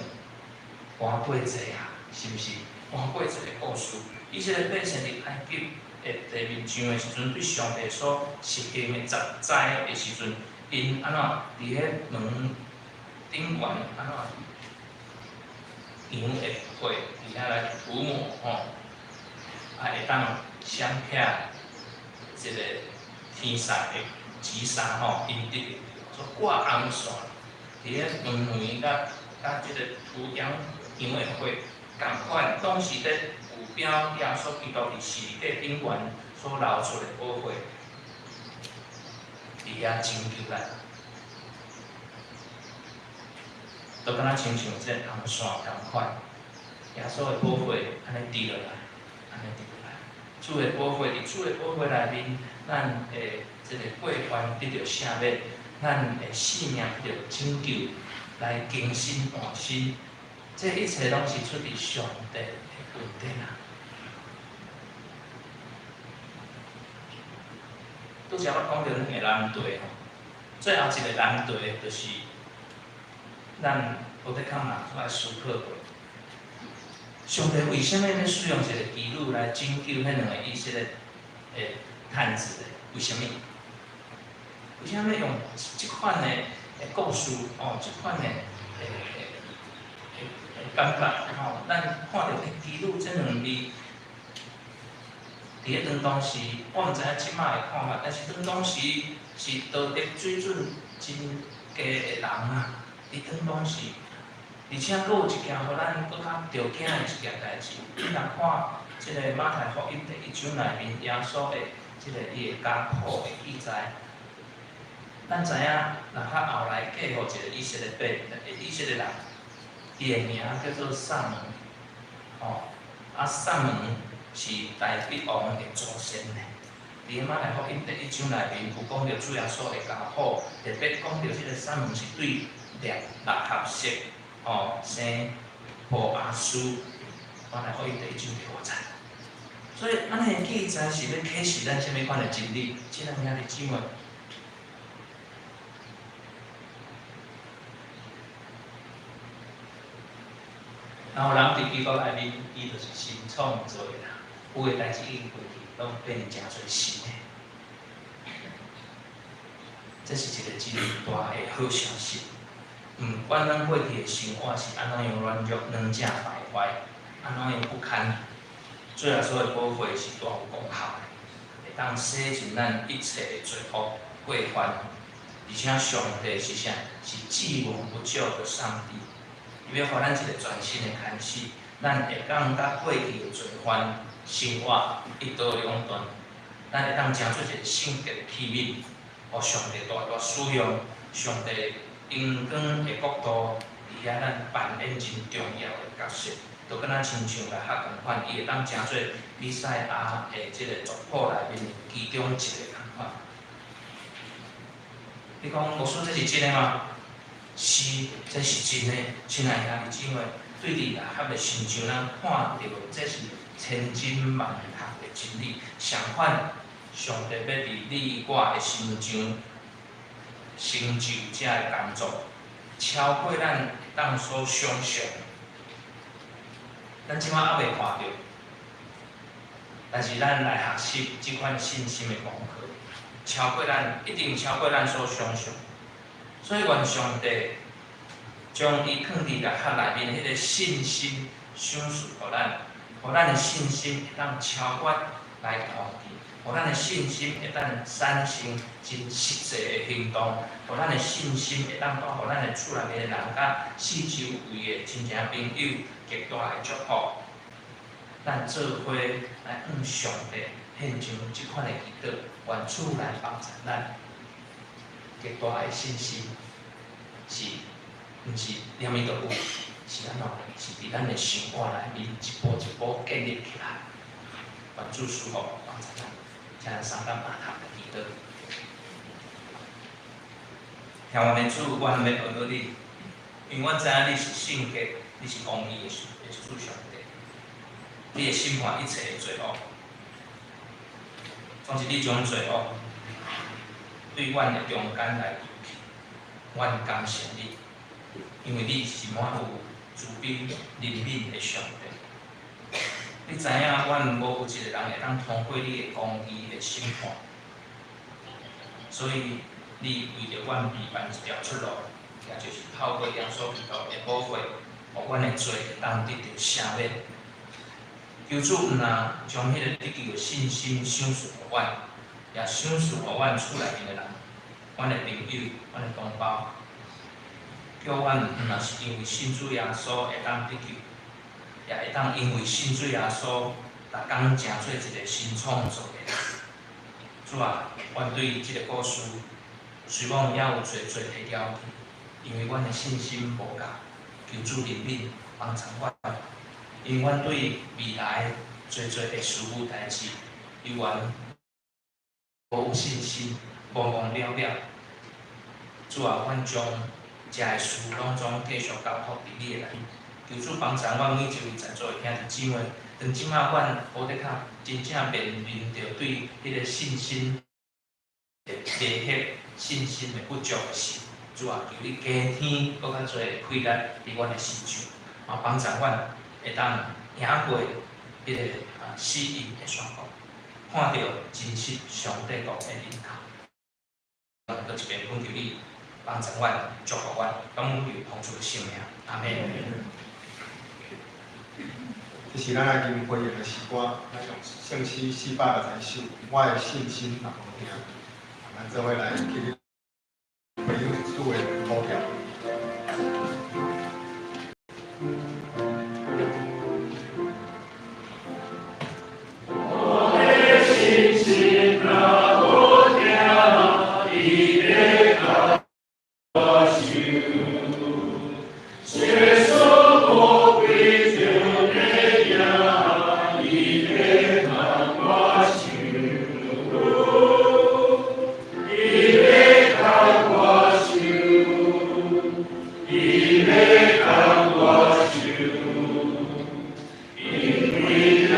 看過濟啊，是毋是？看過一個故事，以色列百姓佇埃及的地面上的時陣，對上帝所實行的十災的時陣，𪜶按怎佇彼門頂懸按怎羊的血佇遐來塗抹吼，啊會當閃避這個天殺的擊殺吼，𪜶得著所以掛紅線，佇咧黃梅佮佮這個塗羊羊的血仝款，攏是咧預表耶穌基督佇十字架頂懸所流出的寶血，佇遐拯救咱。都敢若親像這個紅線仝款，耶穌的寶血按呢滴落來，按呢滴落來。主的寶血佇主的寶血內面，咱的這個過犯得著赦免，咱的性命得著拯救，來更新換新。這一切攏是出佇上帝的恩典啊！拄才我講著兩個難題吼，最後一個難題就是咱無得較嘛愛思考過，上帝為啥物欲使用一個妓女來拯救彼兩個以色列的探子呢？為啥物？為啥物用這款的的故事哦？這款的的的的感覺吼，咱看著妓女這兩字，佇咧當當時，我毋知影這擺的看法，但是當當時是道德水準真低的人啊，佇當當時，而且閣有一件予咱閣較著驚的一件代誌，你若看這個馬太福音第一章內面耶穌的這個伊的家譜的記載，咱知影，喇合後來嫁予一個以色列百以色列人，伊的名叫做撒門，吼，啊撒門是大衛王的祖先呢。佇馬太福音第一章內面有講著主耶穌的家譜，特別講著這個撒門是對喇合氏吼生波阿斯，馬太福音第一章第五節。所以，按呢的記載是欲啟示咱啥物款的真理？親愛兄弟姊妹，若有人佇基督內面，伊就是新創造的人，舊的代誌已經過去，攏變成做新的。這是一個真大的好消息。毋管咱過去的生活是按怎樣軟弱、軟正敗壞，按怎樣不堪，主耶穌的寶血是大有功效的，會當洗淨咱一切的罪惡過犯。而且上帝是啥？是既往不咎的上帝，伊欲予咱一個全新的開始，咱會當佮過去的罪犯生活一刀兩斷，咱會當成做一個聖潔的器皿，予上帝大大使用，上帝榮光的國度，佇遐咱扮演真重要的角色，就敢若親像喇合仝款，伊會當成做彌賽亞的這個族譜內面的其中一個仝款。你講牧師這是真的嗎？是，這是真的。親愛兄弟姊妹，對佇喇合的身上，咱看著這是千真萬確的真理。相反，上帝欲佇你我的身上成就這个工作，超過咱會當所想像。咱這擺猶未看著，但是咱來學習這款信心的功課，超過咱，一定超過咱所想像。所以願上帝將伊囥佇喇合內面彼个信心賞賜予咱，予咱的信心會當超越來看見，予咱的信心會當產生真實際的行動，予咱的信心會當帶予咱的厝內面的人佮四周圍的親情朋友極大的祝福。咱做伙來向上帝獻上這款的祈禱，願主來幫助咱。極大的信心是，毋是連物都有，是按怎？是佇咱的生活內面一步一步建立起來。願主賜福幫助咱，請咱三感阿頭來祈禱。天父的主，阮欲學你，因為阮知影你是聖潔，你是公義的主上帝，你會審判一切的罪惡。總是你將罪惡對阮的中間來丟去，阮感謝你，因為你是滿有慈悲憐憫的上帝。你知影阮無有一個人會當通過你的公義的審判，所以你為著阮預辦一條出路，也就是透過耶穌基督的寶血，予阮的罪會當得著赦免。求主毋若將彼個得救的信心賞賜予阮，也賞賜予阮厝內面的人，阮的朋友，阮的同胞。叫阮毋若是因為信主耶穌會當得救，也會當因為信主耶穌，逐工成做一个新創造的人。主啊，阮對這个故事，雖講猶有濟濟的了解，因為阮的信心無夠，求主憐憫幫助阮。因為阮對未來濟濟的事物代誌，猶原無有信心，茫茫了了。主啊，阮將遮的事攏總繼續交託佇你的內面，求主幫助阮每一位在座的兄弟姊妹。當這馬阮好得較真正面臨著對彼个信心的威脅、信心的不足的時，主啊，求你加添閣較濟的氣力佇阮的身上，啊，幫助阮會當贏過彼个死蔭的山谷，看著真實上帝國的日頭。閣一遍懇求你幫助阮，祝福阮，感恩奉主的聖名，阿們。這是咱來吟回應的詩歌，咱用聖詩461首，我的信心若無定，咱做伙來去回應主的呼叫。我的信心若無定，伊欲共我受，耶穌無規就的行，伊欲共我受，伊欲共我受，伊欲共我受，因為耶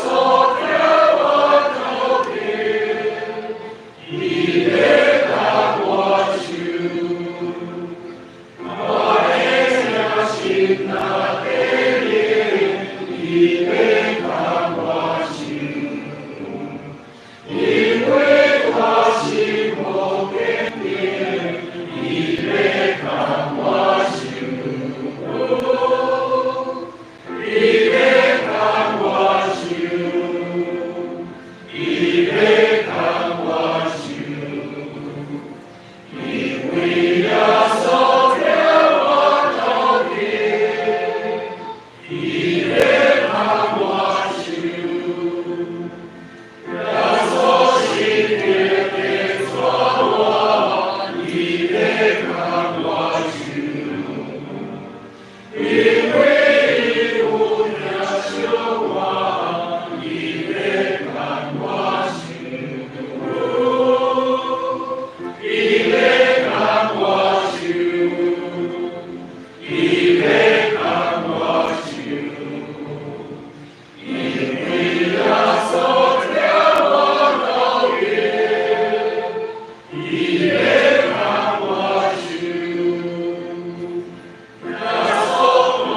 穌疼我到底，伊欲共我受。我的誠心若堅定，伊欲共我受，因為我心無堅定，伊欲共我受，伊欲共我受，伊欲共我受，因為耶穌疼我到底，伊欲共我受，耶穌聖靈的帶我，伊欲共我受，因為伊有疼惜我，伊欲共我受，伊欲共我受，伊欲共我受，因為耶穌疼我到底，伊欲共我受，耶穌看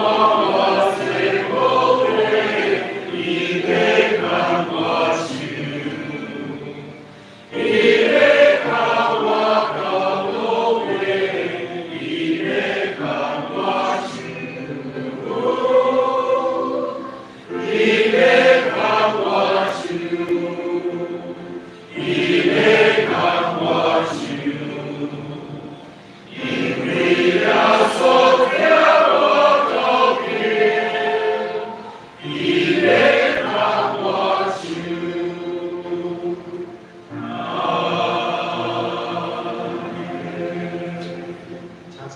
我這寶貴，伊欲共我受，伊欲共我到落尾，伊欲共我受，伊欲共我受，伊欲共我受，因為耶穌疼我到底，伊欲共我受。阿請坐。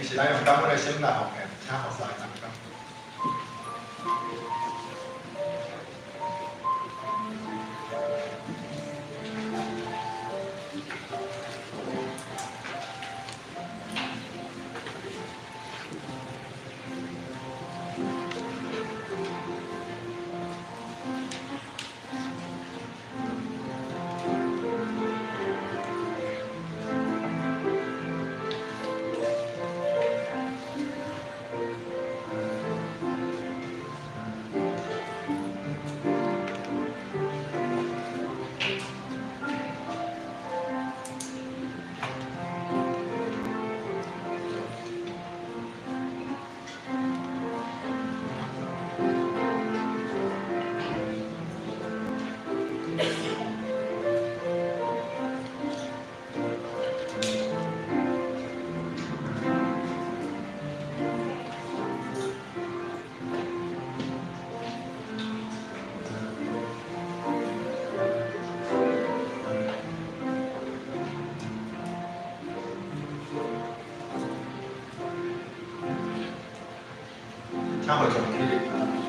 其實咱用感恩的心來奉獻，請服侍同工。請會長起立。請坐。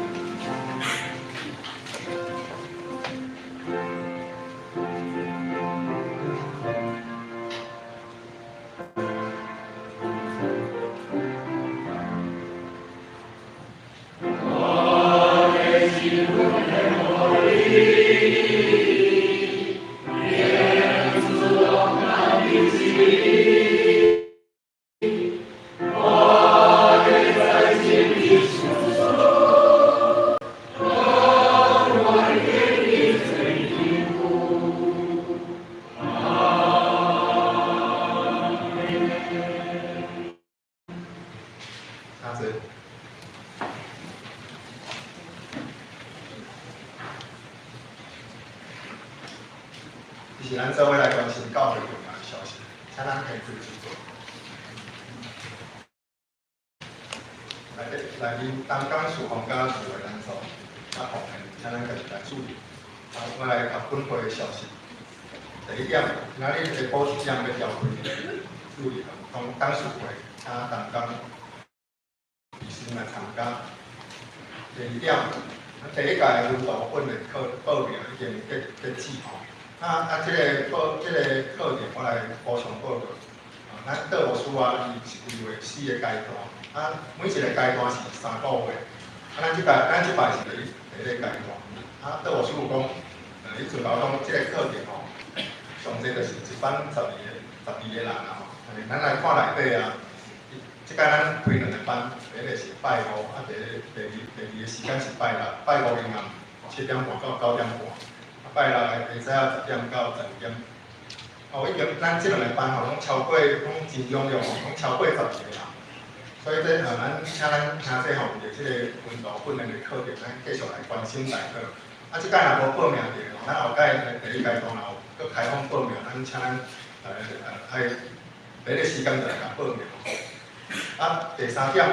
這是咱做伙來關心教會重要的消息，請咱獻開主禱。來，來面擔當事奉佮事的人數，佮奉獻，請咱家己來注意。啊，我來讀本會的消息。第一點，今仔日下晡7點欲召開主任董董事會，請同工理事來參加。第二點，第一屆的溫度訓練課報名已經結止吼。啊，這個課程我來補充報告。啊，咱杜牧師啊，伊是規劃四個階段，啊，每一個階段是3個月。啊，咱這擺是第一個階段。啊，杜牧師有講，伊陣頭講這個課程吼，上濟就是一班十二個人啦吼。咱來看內底啊，這擺咱開兩個班，第一個是拜五，啊，第二個時間是拜六，拜五下暗7點半到9點半。拜六下早10點到12點。哦，已經咱這兩個班吼，攏超過，攏真踴躍吼，攏超過12個人。所以這咱請咱兄弟吼，為著這個溫度訓練的課程，咱繼續來關心代禱。啊，這擺若無報名著吼，咱後擺第一階段若有閣開放報名，咱請咱愛第一個時間就來共報名。啊，第三點，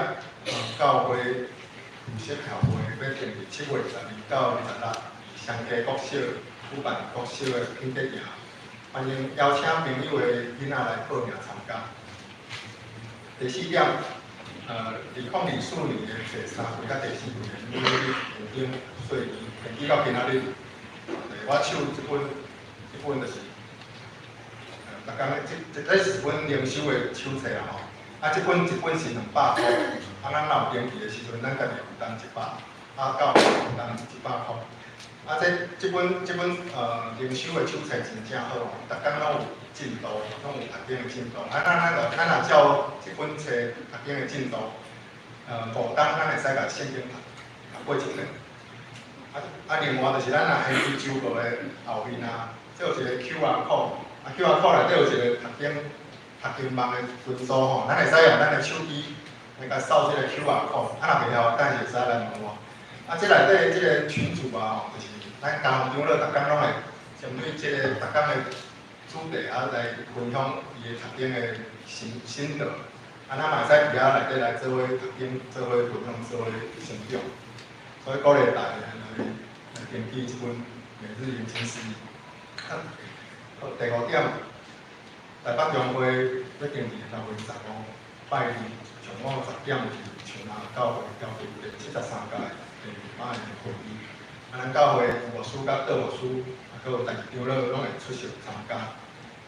教會綠色協會欲定佇7月12到26，雙溪國小舉辦國小的品德營，歡迎邀請朋友的囡仔來報名參加。第四點，2024年的第三季佮第四季的每日現金稅登記到今仔日，我手這本就是，逐工的這是阮靈修的手冊啦吼。啊，這本一本是200箍，啊，咱若有登記的時陣，咱家己負擔100，啊，教會負擔100箍。啊，這本靈修的手冊真正好，逐工攏有進度，攏有讀經的進度。啊，咱若照這本冊讀經的進度，5冬咱會使共聖經讀過一遍。啊，另外就是咱若現金周報的後面啊，這有一個 QR code，啊 QR code 內底有一個讀經網的群組吼，咱會使用咱的手機來共掃這個 QR code，啊若袂曉，等下會使來問我。啊，這內底這個群組啊吼，就是咱家長長老逐工攏會針對這個逐工的主題啊來分享伊的讀經的心得。啊，咱嘛會使佇遐內底來做伙讀經、做伙分享、做伙成長。所以鼓勵大家來登記這本每日研經釋義。啊，好，第五點，台北中會欲定佇6月15拜二上午10點佇長林教會召開第73屆第二擺的會議。啊，咱教會牧師佮杜牧師，啊，閣有台長老攏會出席參加。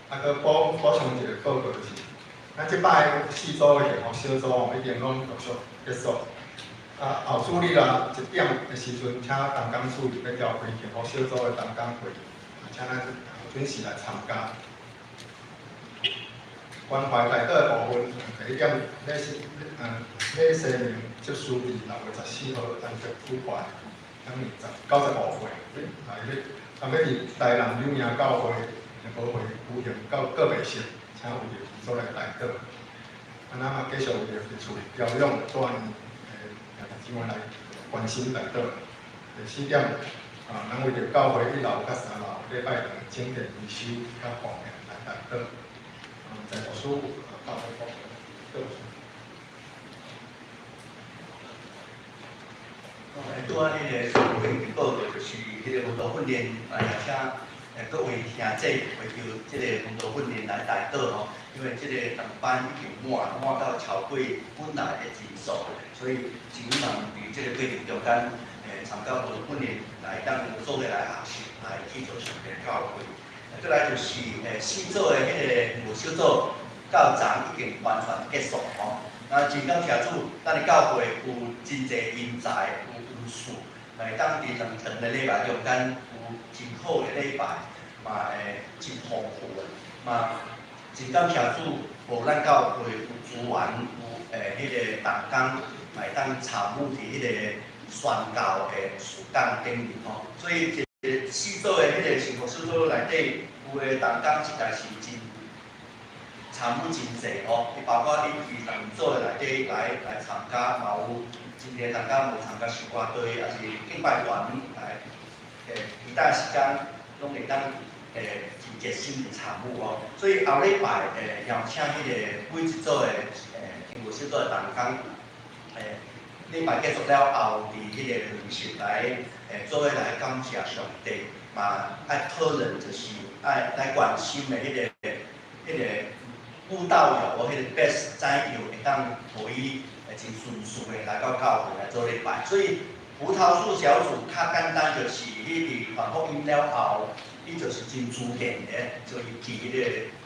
啊，閣補充一個報告就是，咱這擺四組的幸福小組吼，已經攏陸續結束。啊，後主日啊，1點的時陣，請同工處欲召開幸福小組的同工會議，啊，請咱準時來參加。關懷代禱的部分，第一點，李世明執事佇6月14號安德舉辦，享年95歲，啊，伊欲佇台南柳營教會的會舉行告別式，請為著所來代禱。啊，咱嘛繼續為著佇厝療養住院的姊妹來關心代禱。第四點，啊，咱為著教會一樓佮三樓禮拜堂整電維修佮奉獻來代禱。在讀書教會部分。拄仔彼個會報告就是彼個輔導訓練，啊，也請各位兄姊為著這個輔導訓練來代禱吼，因為這個同班已經滿滿到超過本來的人數，所以真希望佇這個過程中間，參加輔導訓練來當做伙來學習，來去做上帝教會。閣來就是四組的彼個服務小組到昨已經完全結束吼。那真感謝主，咱的教會有真濟人才，有恩賜，來當佇兩長的禮拜中間有真好的禮拜，嘛會真豐富的，嘛真感謝主，予咱教會有資源，有彼個同工來當參與佇彼個宣教的事工頂面吼。所以一個四組的彼個幸福小組內底有的同工實在是真參與真濟吼，伊包括伊佇兩組的內底來參加，嘛有真濟同工無參加小歌隊，抑是敬拜團來，其他時間攏會當真熱心的參與哦。所以後禮拜邀請彼個每一組的幸福小組的同工，禮拜結束了後，佇彼個禮室來做伙來感謝上帝，嘛愛討論就是愛來關心的彼個輔導員，彼個 best 怎樣會當予伊真順遂的來到教會來做禮拜。所以葡萄樹小組較簡單，就是伊佇傳福音了後，伊就是真自然的就入去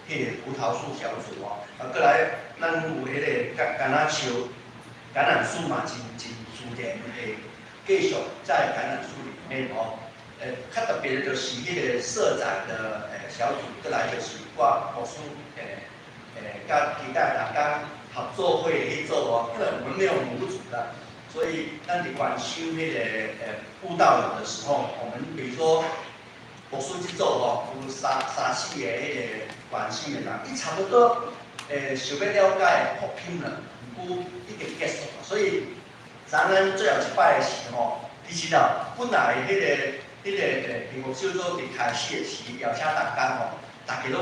彼個葡萄樹小組哦。啊，閣來咱有彼個橄欖樹，橄欖樹嘛真真自然會繼續在橄欖樹裡面哦。較特別的就是彼個色彩的小組，閣來就是我牧師佮其他同工合作會去做哦，因為我們沒有母組的，所以咱佇關心彼個輔導員的時候，我們比如說牧師這組吼，有三四個彼個關心的人，伊差不多想欲了解福音了，毋過已經結束，所以咱最後一擺的時候，其實啊，本來彼個幸福小組佇開始的時邀請同工吼，逐家攏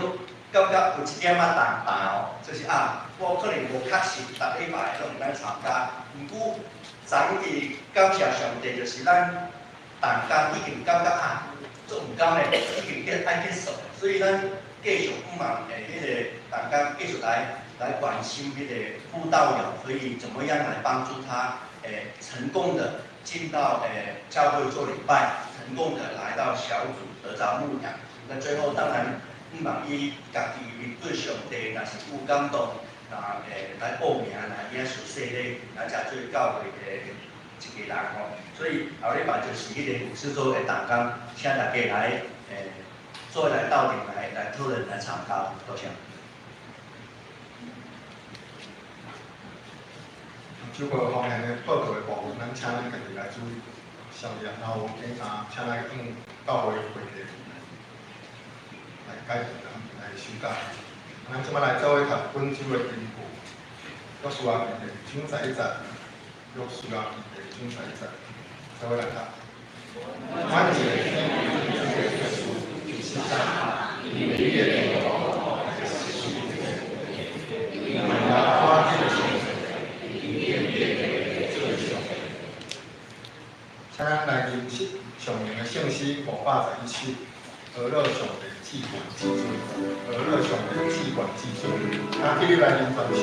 感覺有一點仔重擔哦，就是啊，我可能無確實逐禮拜攏會當參加，毋過昨佇感謝上帝，就是咱同工已經感覺啊，足毋甘的，已經結愛結束，所以咱繼續向望彼個同工繼續來關心彼個輔導員，可以怎麼樣來幫助他成功的進到教會做禮拜，成功的來到小組得著牧養。那最後當然，向望伊家己面對上帝，若是有感動，若來報名來領受洗禮，來才做教會的一個人吼。所以後禮拜就是彼個小組的同工，請大家來做來鬥陣來討論來參加，多謝。這個方面的報告的部分，咱請咱家己來注意消業，然後檢查，請咱用教會會計來改變，來修改。咱這擺來做伙讀本周的經文，約書亞記第二章十一節，約書亞記第二章十一節，做伙來讀。阮一个天主就是在你的因為耶和華請咱來認識上靈的聖詩511首，呵咾上帝至懸至尊，呵咾上帝至懸至尊。啊，起立來認全首。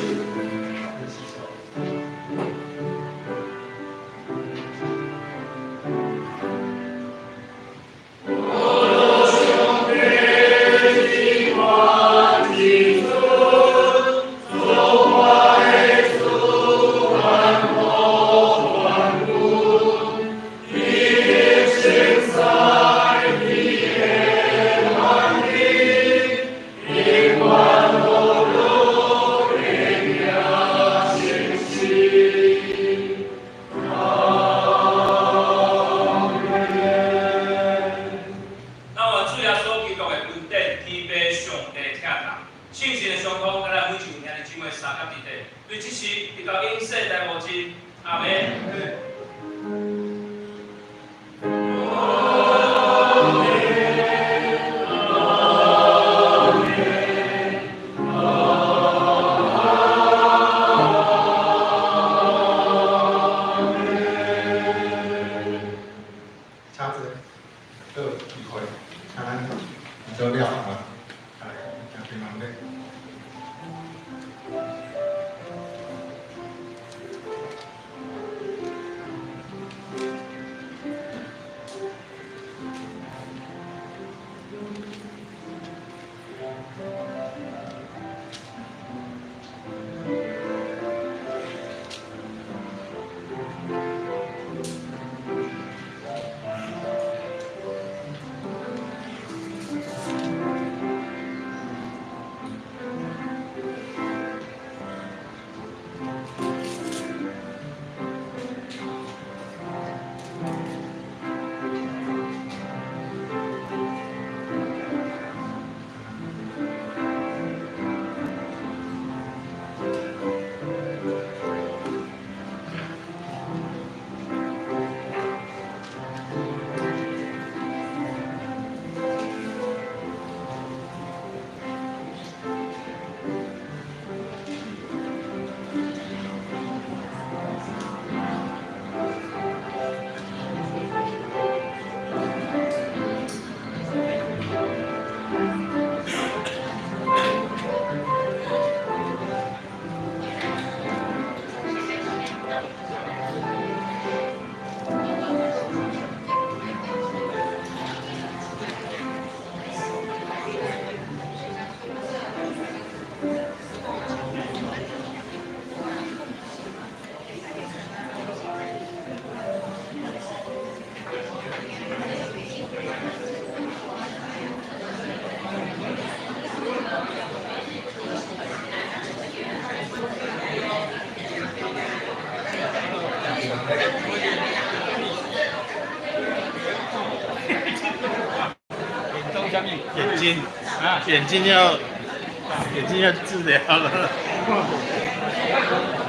眼睛啊，眼睛要治療了。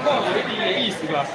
看有一點意思吧。